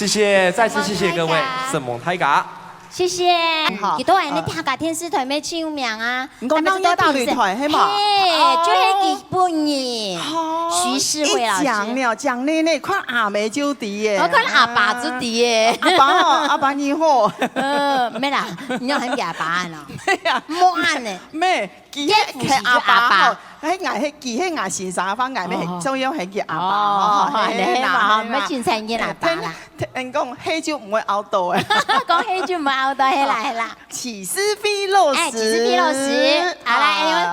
謝謝，再次謝謝各位，承蒙大家。謝謝。好。佢都係你客家電視台咩最有名啊？你講鬧熱大擂台，係嘛？嘿，哦。就係佢本人，哦，徐世輝老師。一講了，講你呢，看阿姆就知耶。我看阿爸就知耶。阿爸哦，阿爸你好。呃，沒啦，你要喊佢阿爸啊？對呀。莫恁呢。沒， 佢係，佢係阿爸吼，該𠊎係，佢係𠊎先生个話，𠊎乜係，哦。照樣喊佢阿爸吼，哦，係啦，係啦。乜真正个阿爸啦。聽，聽人講，係就毋會拗到誒。講係就毋會拗到，係啦，係啦。徐世輝老師。哎，徐世輝老師，好啦，哎喲。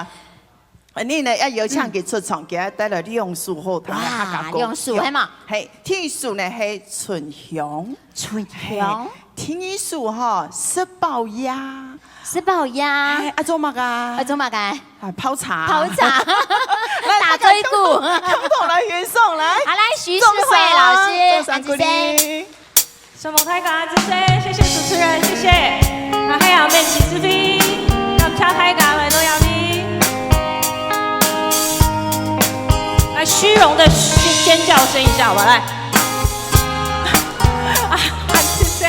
啊，你呢，要邀請佢出場，佢愛帶來兩首好聽个客家歌曲。哇，兩首，係嘛？係，第一首呢係《春香》。 春香。嘿，第二首吼，食飽夜。食飽夜。哎，愛做麼个？愛做麼个？啊，泡茶。泡茶。來，打嘴鼓。大家共同，共同來欣賞，來。好，來，徐世輝老師，掌聲鼓勵。掌聲鼓勵。承蒙大家，謝謝，謝謝主持人，謝謝。啊，還有面試之飛，感謝大家來到這裡。來，虛榮的尖叫聲一下，好吧，來。 啊，還係這。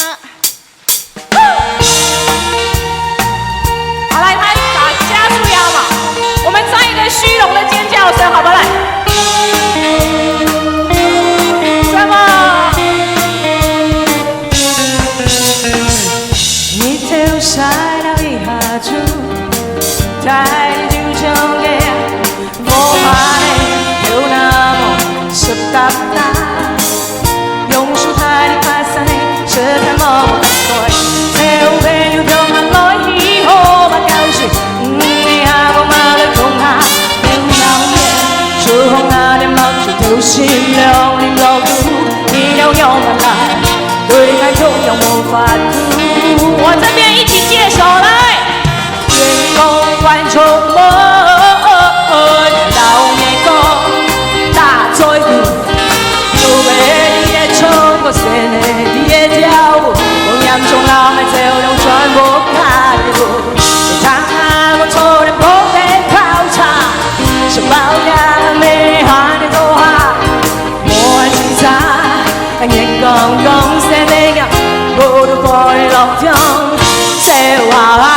好，來，他打加速壓嘛，我們再一個虛榮的尖叫聲，好不好？來，什麼？日頭晒了一下就帶你就像个 無花个，有那麼濕答答。用手帶你爬山个，這條毛毛大腿。小朋友放下來以後，把感受，嗯，你阿公媽來講下，有鬧熱，手風那點毛就透心涼，淋落雨，你要用慢來，對愛中央無法度。我這邊一起介紹，來。 天公觀眾們，老年歌大嘴鼓，做个你个唱歌，細个你个跳舞，我眼中老妹走動全部看得到。當我坐在某个考場，是包也沒喊你做啊。 莫自責，眼光光鮮明亮，我都不會落空，笑啊！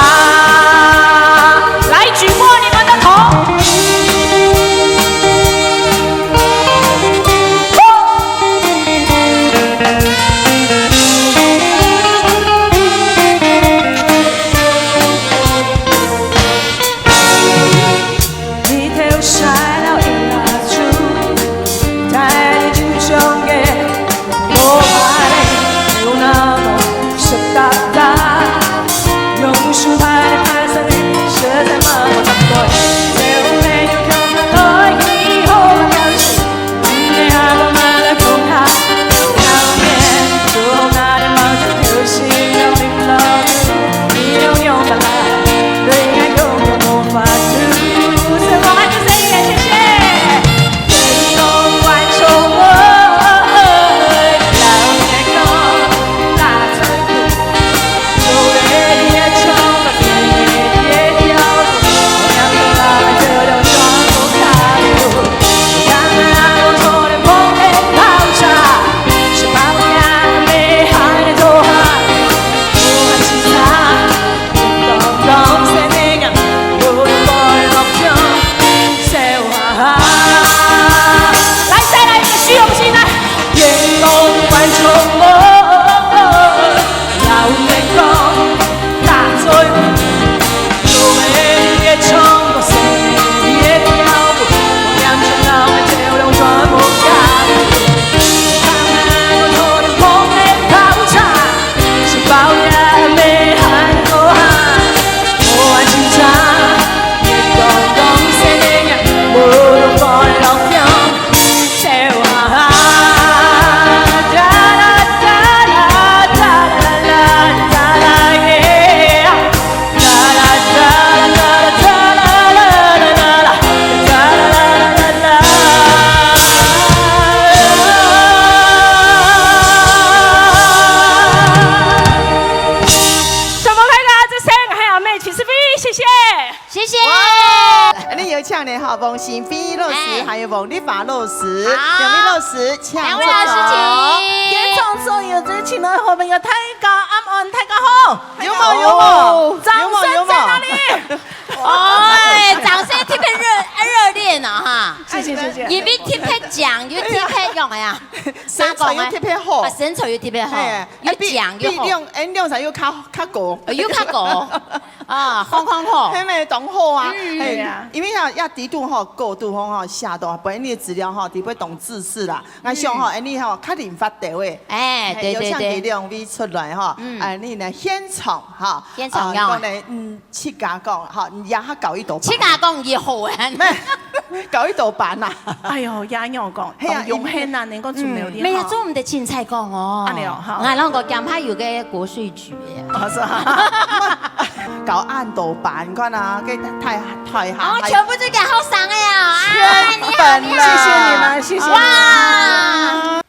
謝謝。哇，恁呢有請呢哈，王新飛老師，哎。還有王麗華老師，好。兩位老師，請出場。兩位老師，請。現場所有的親愛好朋友，大家暗安，大家好。有無？有無？哦，掌聲在哪裡？有無？有無？哎，掌聲特別熱，熱烈呢哈。謝謝，謝謝。因為特別靚，又特別勇呀。身材又特別好。啊，身材又特別好，嘿，又靚又好。比，比兩，哎，兩儕又較，較高。呃，又較高。啊，好，好，好。係無？當好啊。嗯。嘿，對啊。因為啊，這底肚吼，高度吼，吼，寫到，分你資料吼，底背當仔細啦。𠊎想吼，嗯。恁呢吼，較靈活兜誒。哎，嘿，對，對，對。有請佢兩位出來吼，嗯。恁呢呢，現場哈，現場用啊。啊，講呢，嗯，自家講哈，你也較高一度半。自家講也好啊。咩？高一度半啊。哎喲，也恁樣講，係啊，當勇敢啊，能夠出來的哈。嗯，沒有，做毋得凊彩講哦。恁呢哦，好。𠊎兩個驚怕有個國稅局。 哦，係啊。高恁多班，你看啊，該台，台下哦，還全部都係後生个啊，啊，全本啊。你好，你好。謝謝你們，謝謝你們。哇！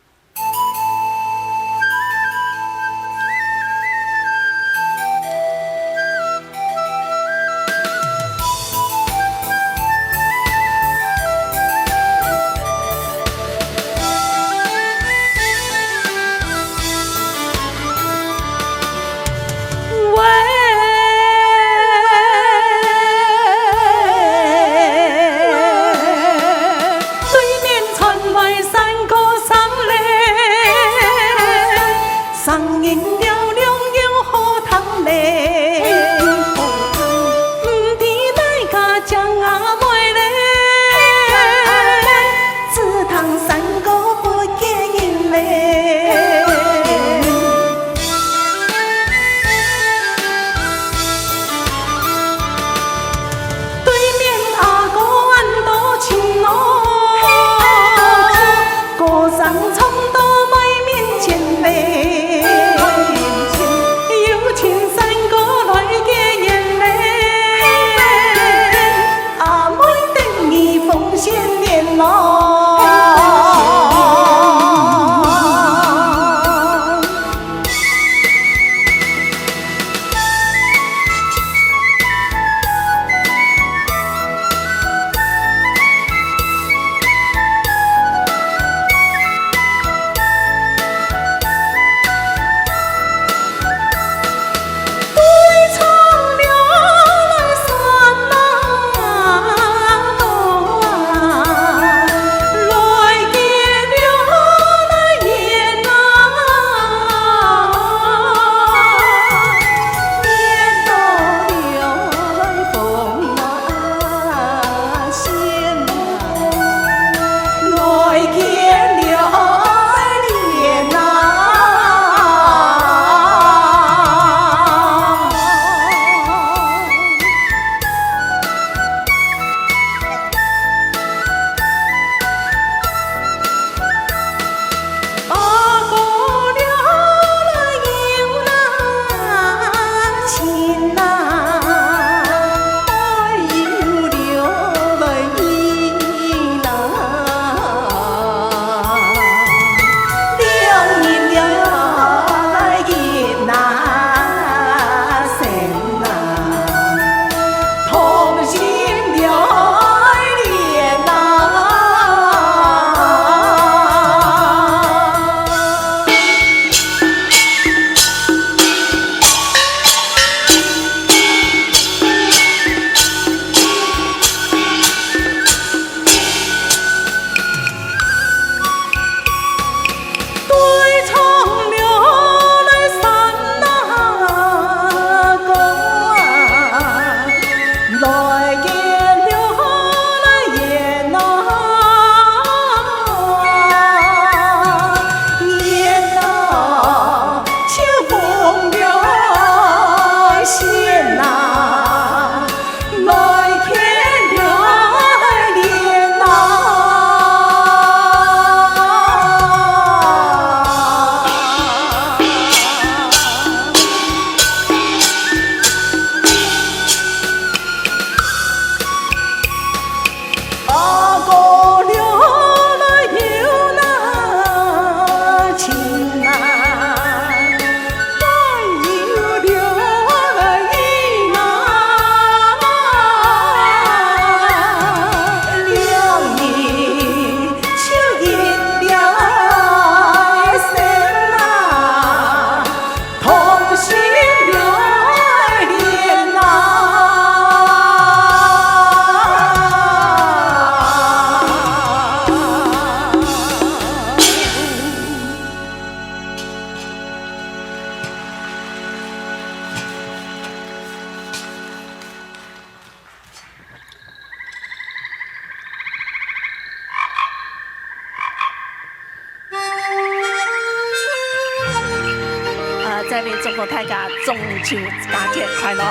祝福大家中秋佳節快樂，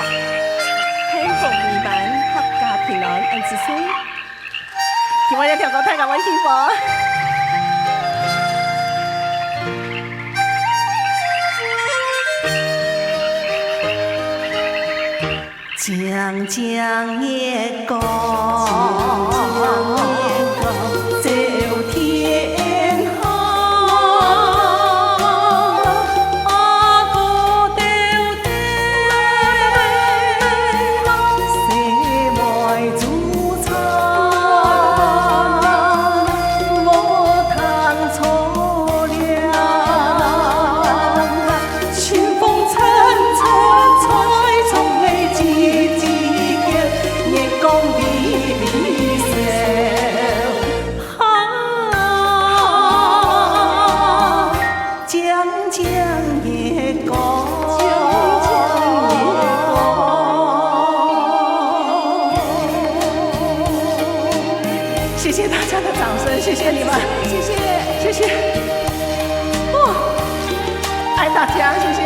幸福美滿，合家平安，恁仔細。今晚要跳歌，大家會幸福。 谢谢大家的掌声，谢谢你们，谢谢，谢谢，哦，爱大家，谢谢。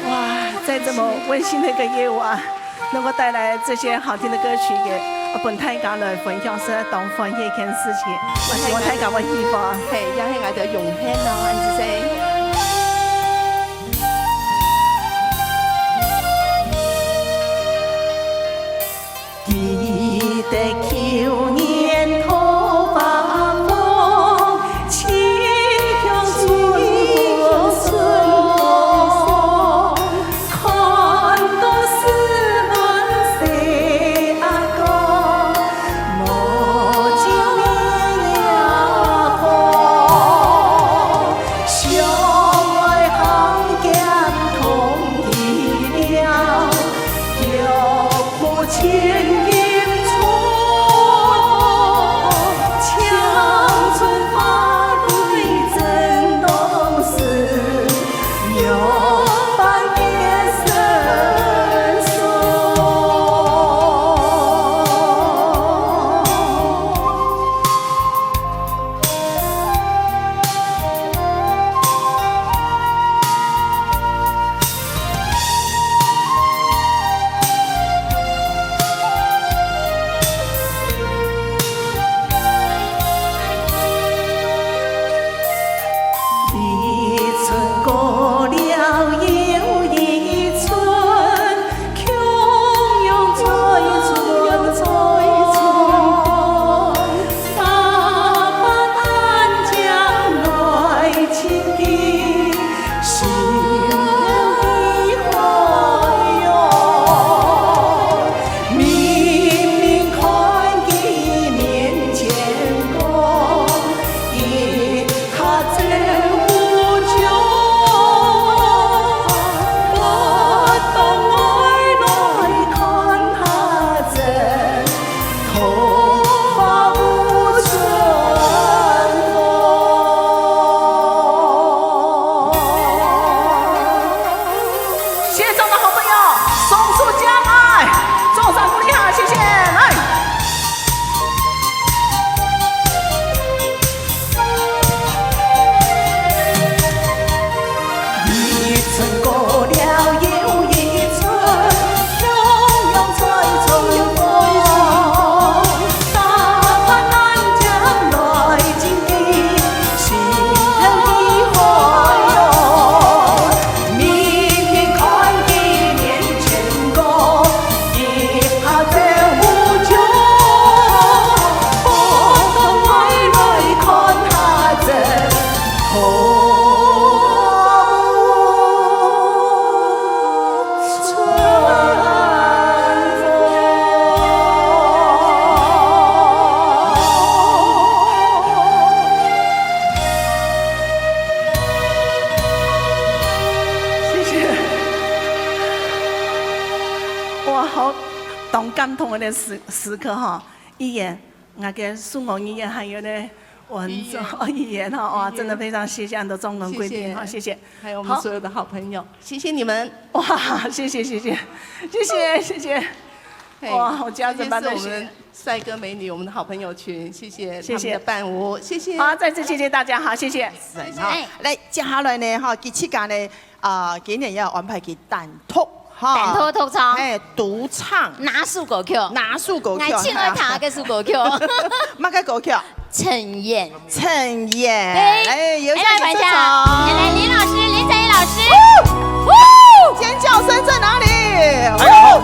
哇，在这么温馨的一个夜晚，能够带来这些好听的歌曲，也分大家来分享，是当欢喜一件事情。我希望大家会喜欢。嘿，也系我哋荣幸咯，恁仔细。當感動个時，時刻吼，語言，𠊎个數碼語言還有呢，文字，語言。語言吼，哇，語言。真的非常謝謝恁多中文貴賓，謝謝。好，謝謝。還有我們所有的好朋友，謝謝你們。哇，謝謝，謝謝，謝謝，謝謝。嘿，哇，好家人般的謝謝。這些是我們帥哥美女，我們的好朋友群，謝謝他們的伴舞，謝謝。謝謝。好，再次謝謝大家，好，謝謝。謝謝。好，哎。來，接下來呢，哈，佢自家呢， 啊，今年要安排佢單獨，哈。單獨獨唱。嘿，獨唱。哪首歌曲？哪首歌曲？𠊎盡愛聽个首歌曲。麼个歌曲？《塵緣》。《塵緣》。對。哎，有請你出場。哎，來，來，林老師，林采儀老師。尖叫聲在哪裡？哎呦。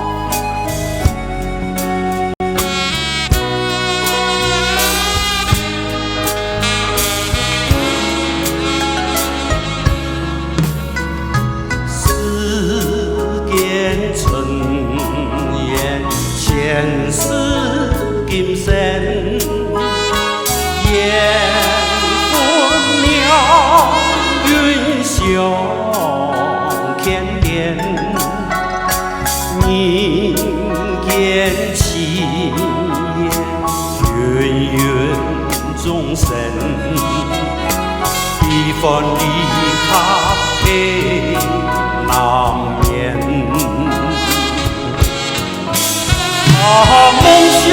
世間塵緣，前世今生，緣分妙運相牽連。 人間情緣，芸芸眾生，悲歡離合難免。啊，夢想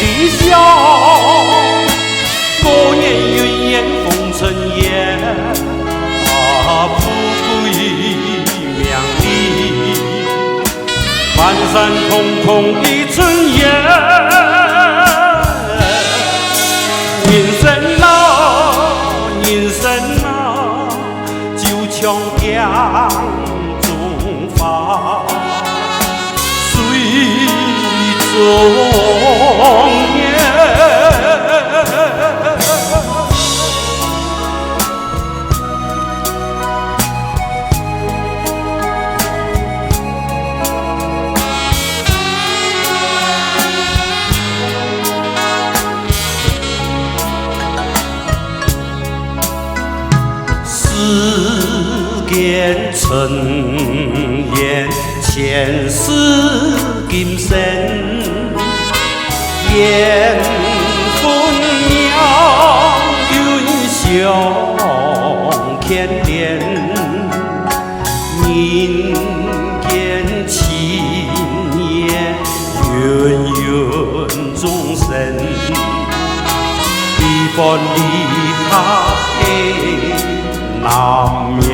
理想， 過眼雲煙紅塵緣，啊，富貴名利，萬山空空一塵緣。人生啊，人生啊， 就像鏡中花，水中月。 世間塵緣，前世今生，緣分妙運相牽連。人間情緣，芸芸 眾生，悲歡離合難免。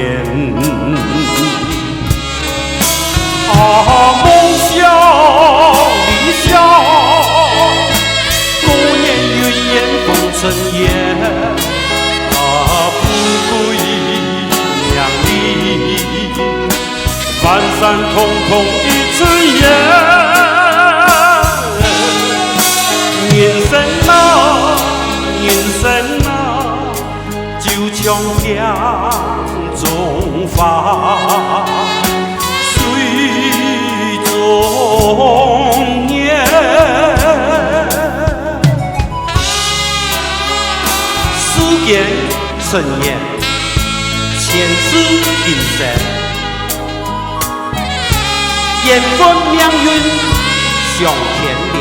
啊，夢想理想，過眼雲煙紅塵緣。啊，富貴名利， 萬山空空一塵緣。人生啊，人生啊，就像鏡中花，水中月。世間塵緣，前世今生， 緣分命運相牽連，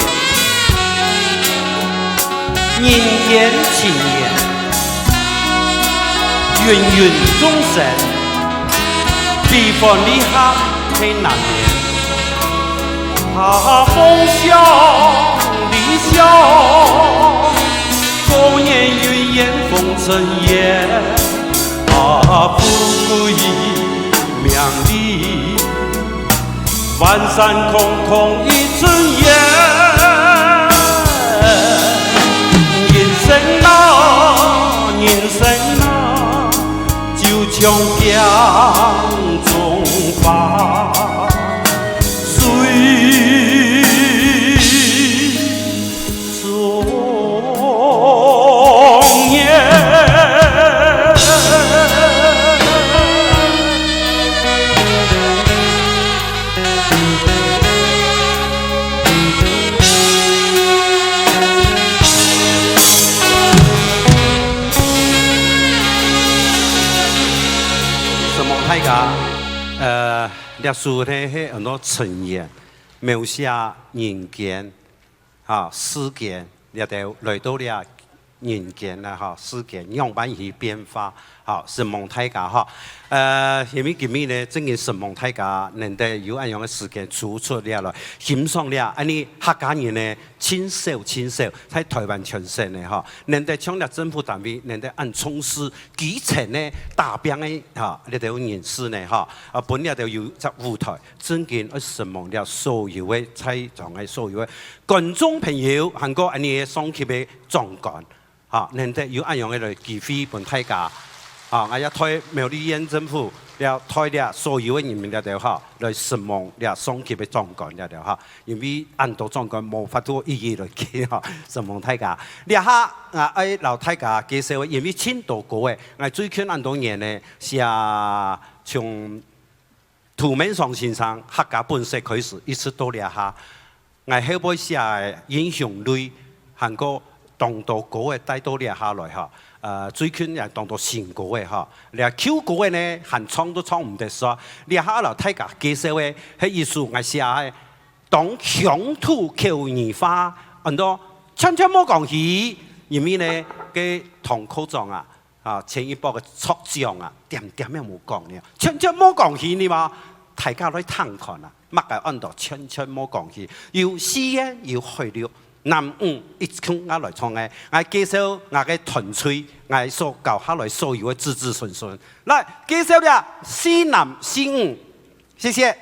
人間情緣，芸芸眾生，悲歡離合係難免。啊，夢想理想，過眼雲煙紅塵緣。 啊，富貴名利，萬山空空一塵緣。人生啊，人生啊，就像鏡中花，水中月。承蒙大家，呃，這首呢，係安到塵緣。描寫人間，哈，世間，這兜來到這人間啦，哈，世間仰般去變化，哈，承蒙大家，哈。呃，因為今日呢，真个承蒙大家，能得有恁樣个時間抽出來來欣賞這，恁呢客家人呢，盡少盡少，在臺灣全省呢，哈，能得像這政府單位，能得恁重視基層呢，打拚个，哈，這兜人士呢，哈，啊，分這兜有隻舞台。 真經愛承蒙這所有个在場个所有个觀眾朋友，還過恁呢个上級个長官，哈，能得有恁樣个來機會分大家，哈，𠊎也代苗栗縣政府，也代這所有个人民這兜，哈，來承蒙這上級个長官這兜，哈，因為恁多長官無法度一一來見，哈，承蒙大家。這下，啊，愛摎大家介紹个，因為盡多歌仔，𠊎最近恁多年呢，寫從 杜文常先生客家本色開始，一直到這下，𠊎後背寫个英雄淚，還過當多歌仔帶到這下來哈。呃，最近也當多新歌仔哈。這舊歌仔呢，還唱都唱毋得煞。這下摎大家介紹个，係一首𠊎寫个，當鄉土口語化，安到全全無講起，因為呢，該唐科長啊， 啊，前一駁个作獎啊，點點也無講呢，全全無講起呢嘛，大家來聽看啊，麼个安到全全無講起，有四縣，有海陸，南女一共下來唱个，𠊎介紹𠊎个團隊，𠊎所教下來所有个子子孫孫，來介紹這四男四女。 謝謝。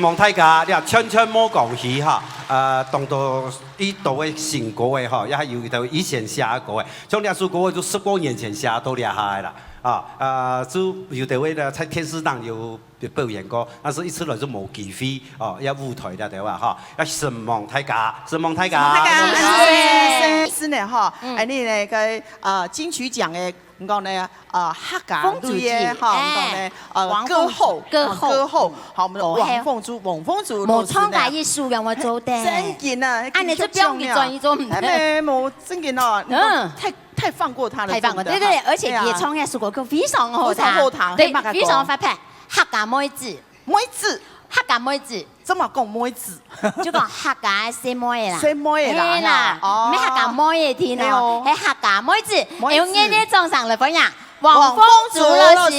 望大家，你看全全無講起哈，呃，當多一道个新歌个哈，也還有一道以前寫个歌个，像這首歌就十多年前寫到這下个啦，啊，呃，就有的位呢在電視上有表演過，但是一直來就無機會哦，也舞台了對吧哈，也承蒙大家，承蒙大家，承蒙大家，承蒙大家。是呢哈，嗯。哎，你那個呃金曲獎个，你講呢？ 呃，客家風族類个哈，記，我們講呢，哎，呃，王鳳歌后，歌后，歌后，好，我們的王鳳族，歌后。王鳳族，王鳳族老師呢，無唱過一首讓我做得。真的啊，恁樣就不用你轉移做，嗯。哎，沒，沒，真的哦，你都嗯。太，太放過他了，太放過，真的，對，對，對，而且佢唱那首歌非常好聽，非常好聽，對，非常發派，客家妹子。 妹子。客家妹子。做麼講妹子？就講客家个細妹啦。細妹啦，嘿啦，哦。毋係客家妹仔聽哦，哎喲。係客家妹子。妹子。用熱烈掌聲來歡迎王鳳竹老師。王鳳竹老師。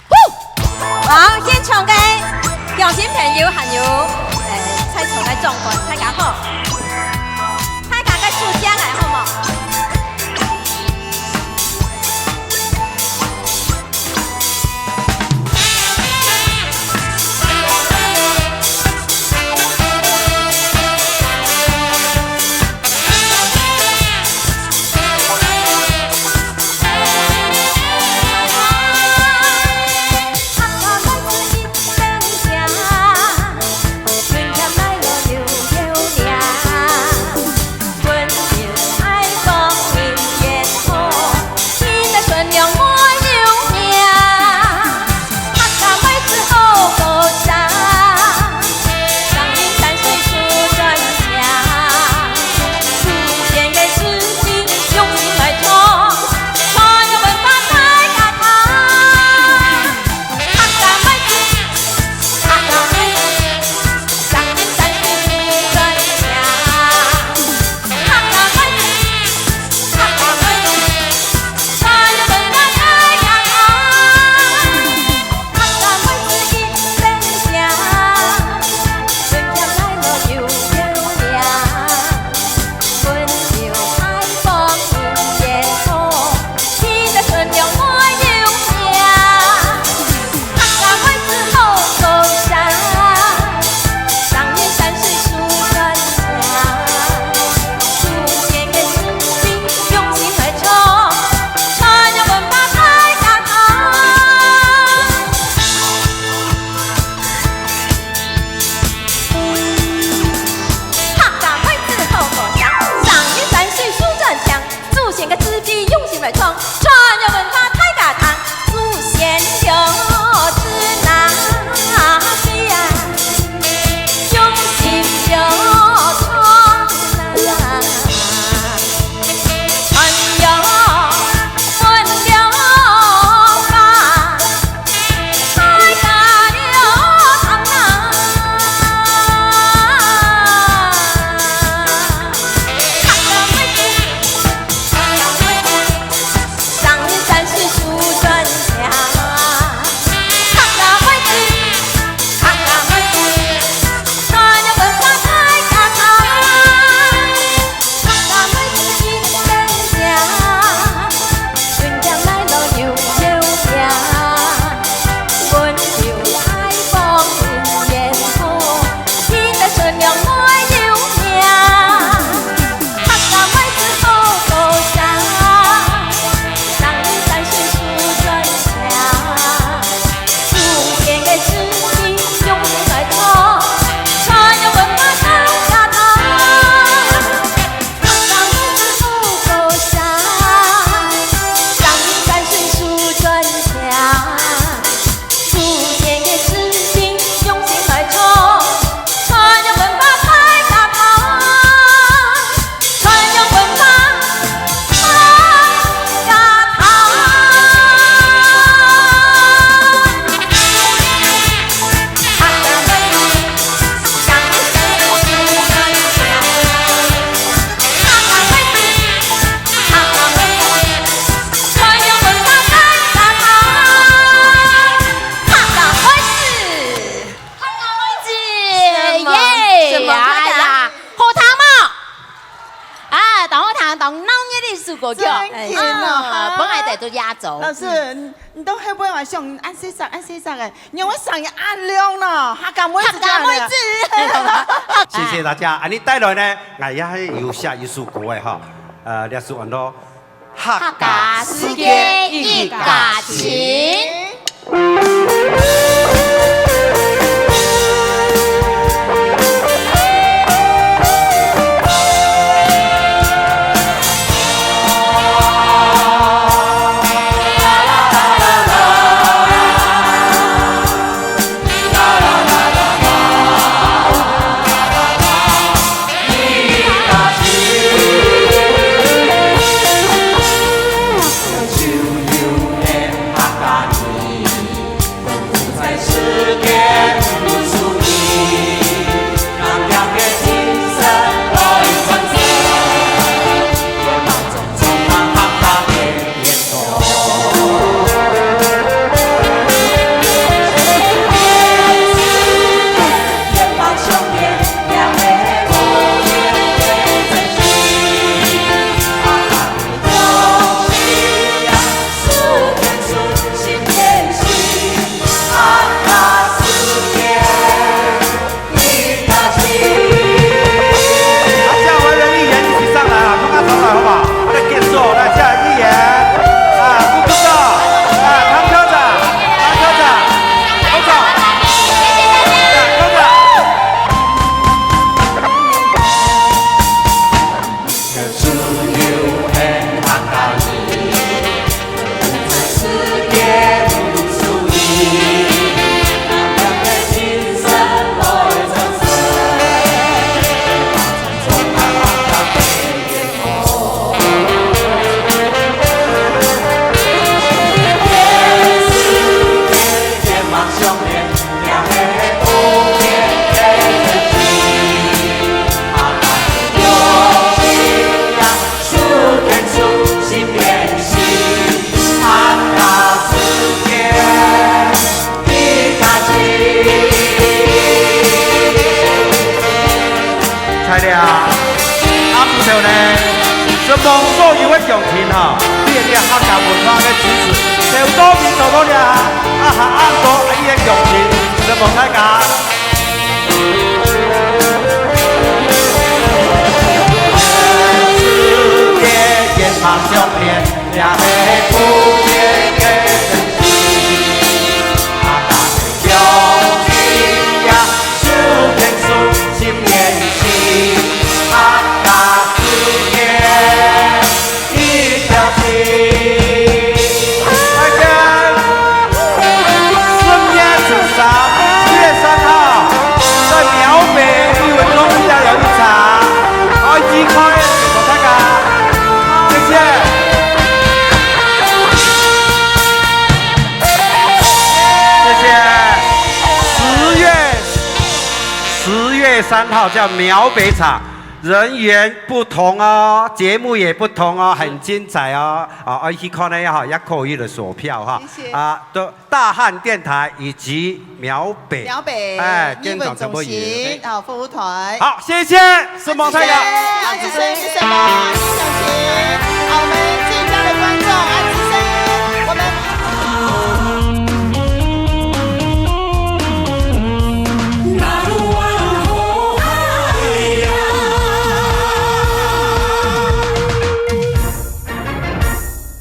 呼！好，現場个鄉親朋友還有，呃，在場个長官，大家好。大家个手機來好無？客家妹子，耶！什麼？什麼？哎呀，好聽無？啊，當好聽，當鬧熱个一首歌曲。真的啊。啊，本來都壓軸。老師，你，你都會不會話像恁細隻、恁細隻个？你會聲音恁亮呢？客家妹子這樣的。客家妹子。謝謝大家，恁樣帶來呢，𠊎也係有寫一首歌个哈，呃，這首安到《客家世界一家親》。啊，這下換人議員一起上來啊，大家上來好不好？再結束，來，這下議員，啊，副部長，啊，湯科長，湯科長，科長，啊，科長。在這下暗頭呢，承蒙所有个鄉親哈，對這客家文化个支持，頭到尾到到這下，啊，下暗到啊，這鄉親，承蒙大家。大家，十月初三，十月三號，在苗北藝文中心有一場，愛去看，大家，謝謝。謝謝。十月，十月三號在苗北場，人員不同哦，節目也不同哦，很精彩哦。啊，愛去看个哈，也可以來索票哈。謝謝。啊，都大漢電台以及苗北，苗北，哎，藝文中心，電腦傳播員。好，服務團。好，謝謝，承蒙大家。謝謝，謝謝，謝謝，謝謝，謝謝。好，我們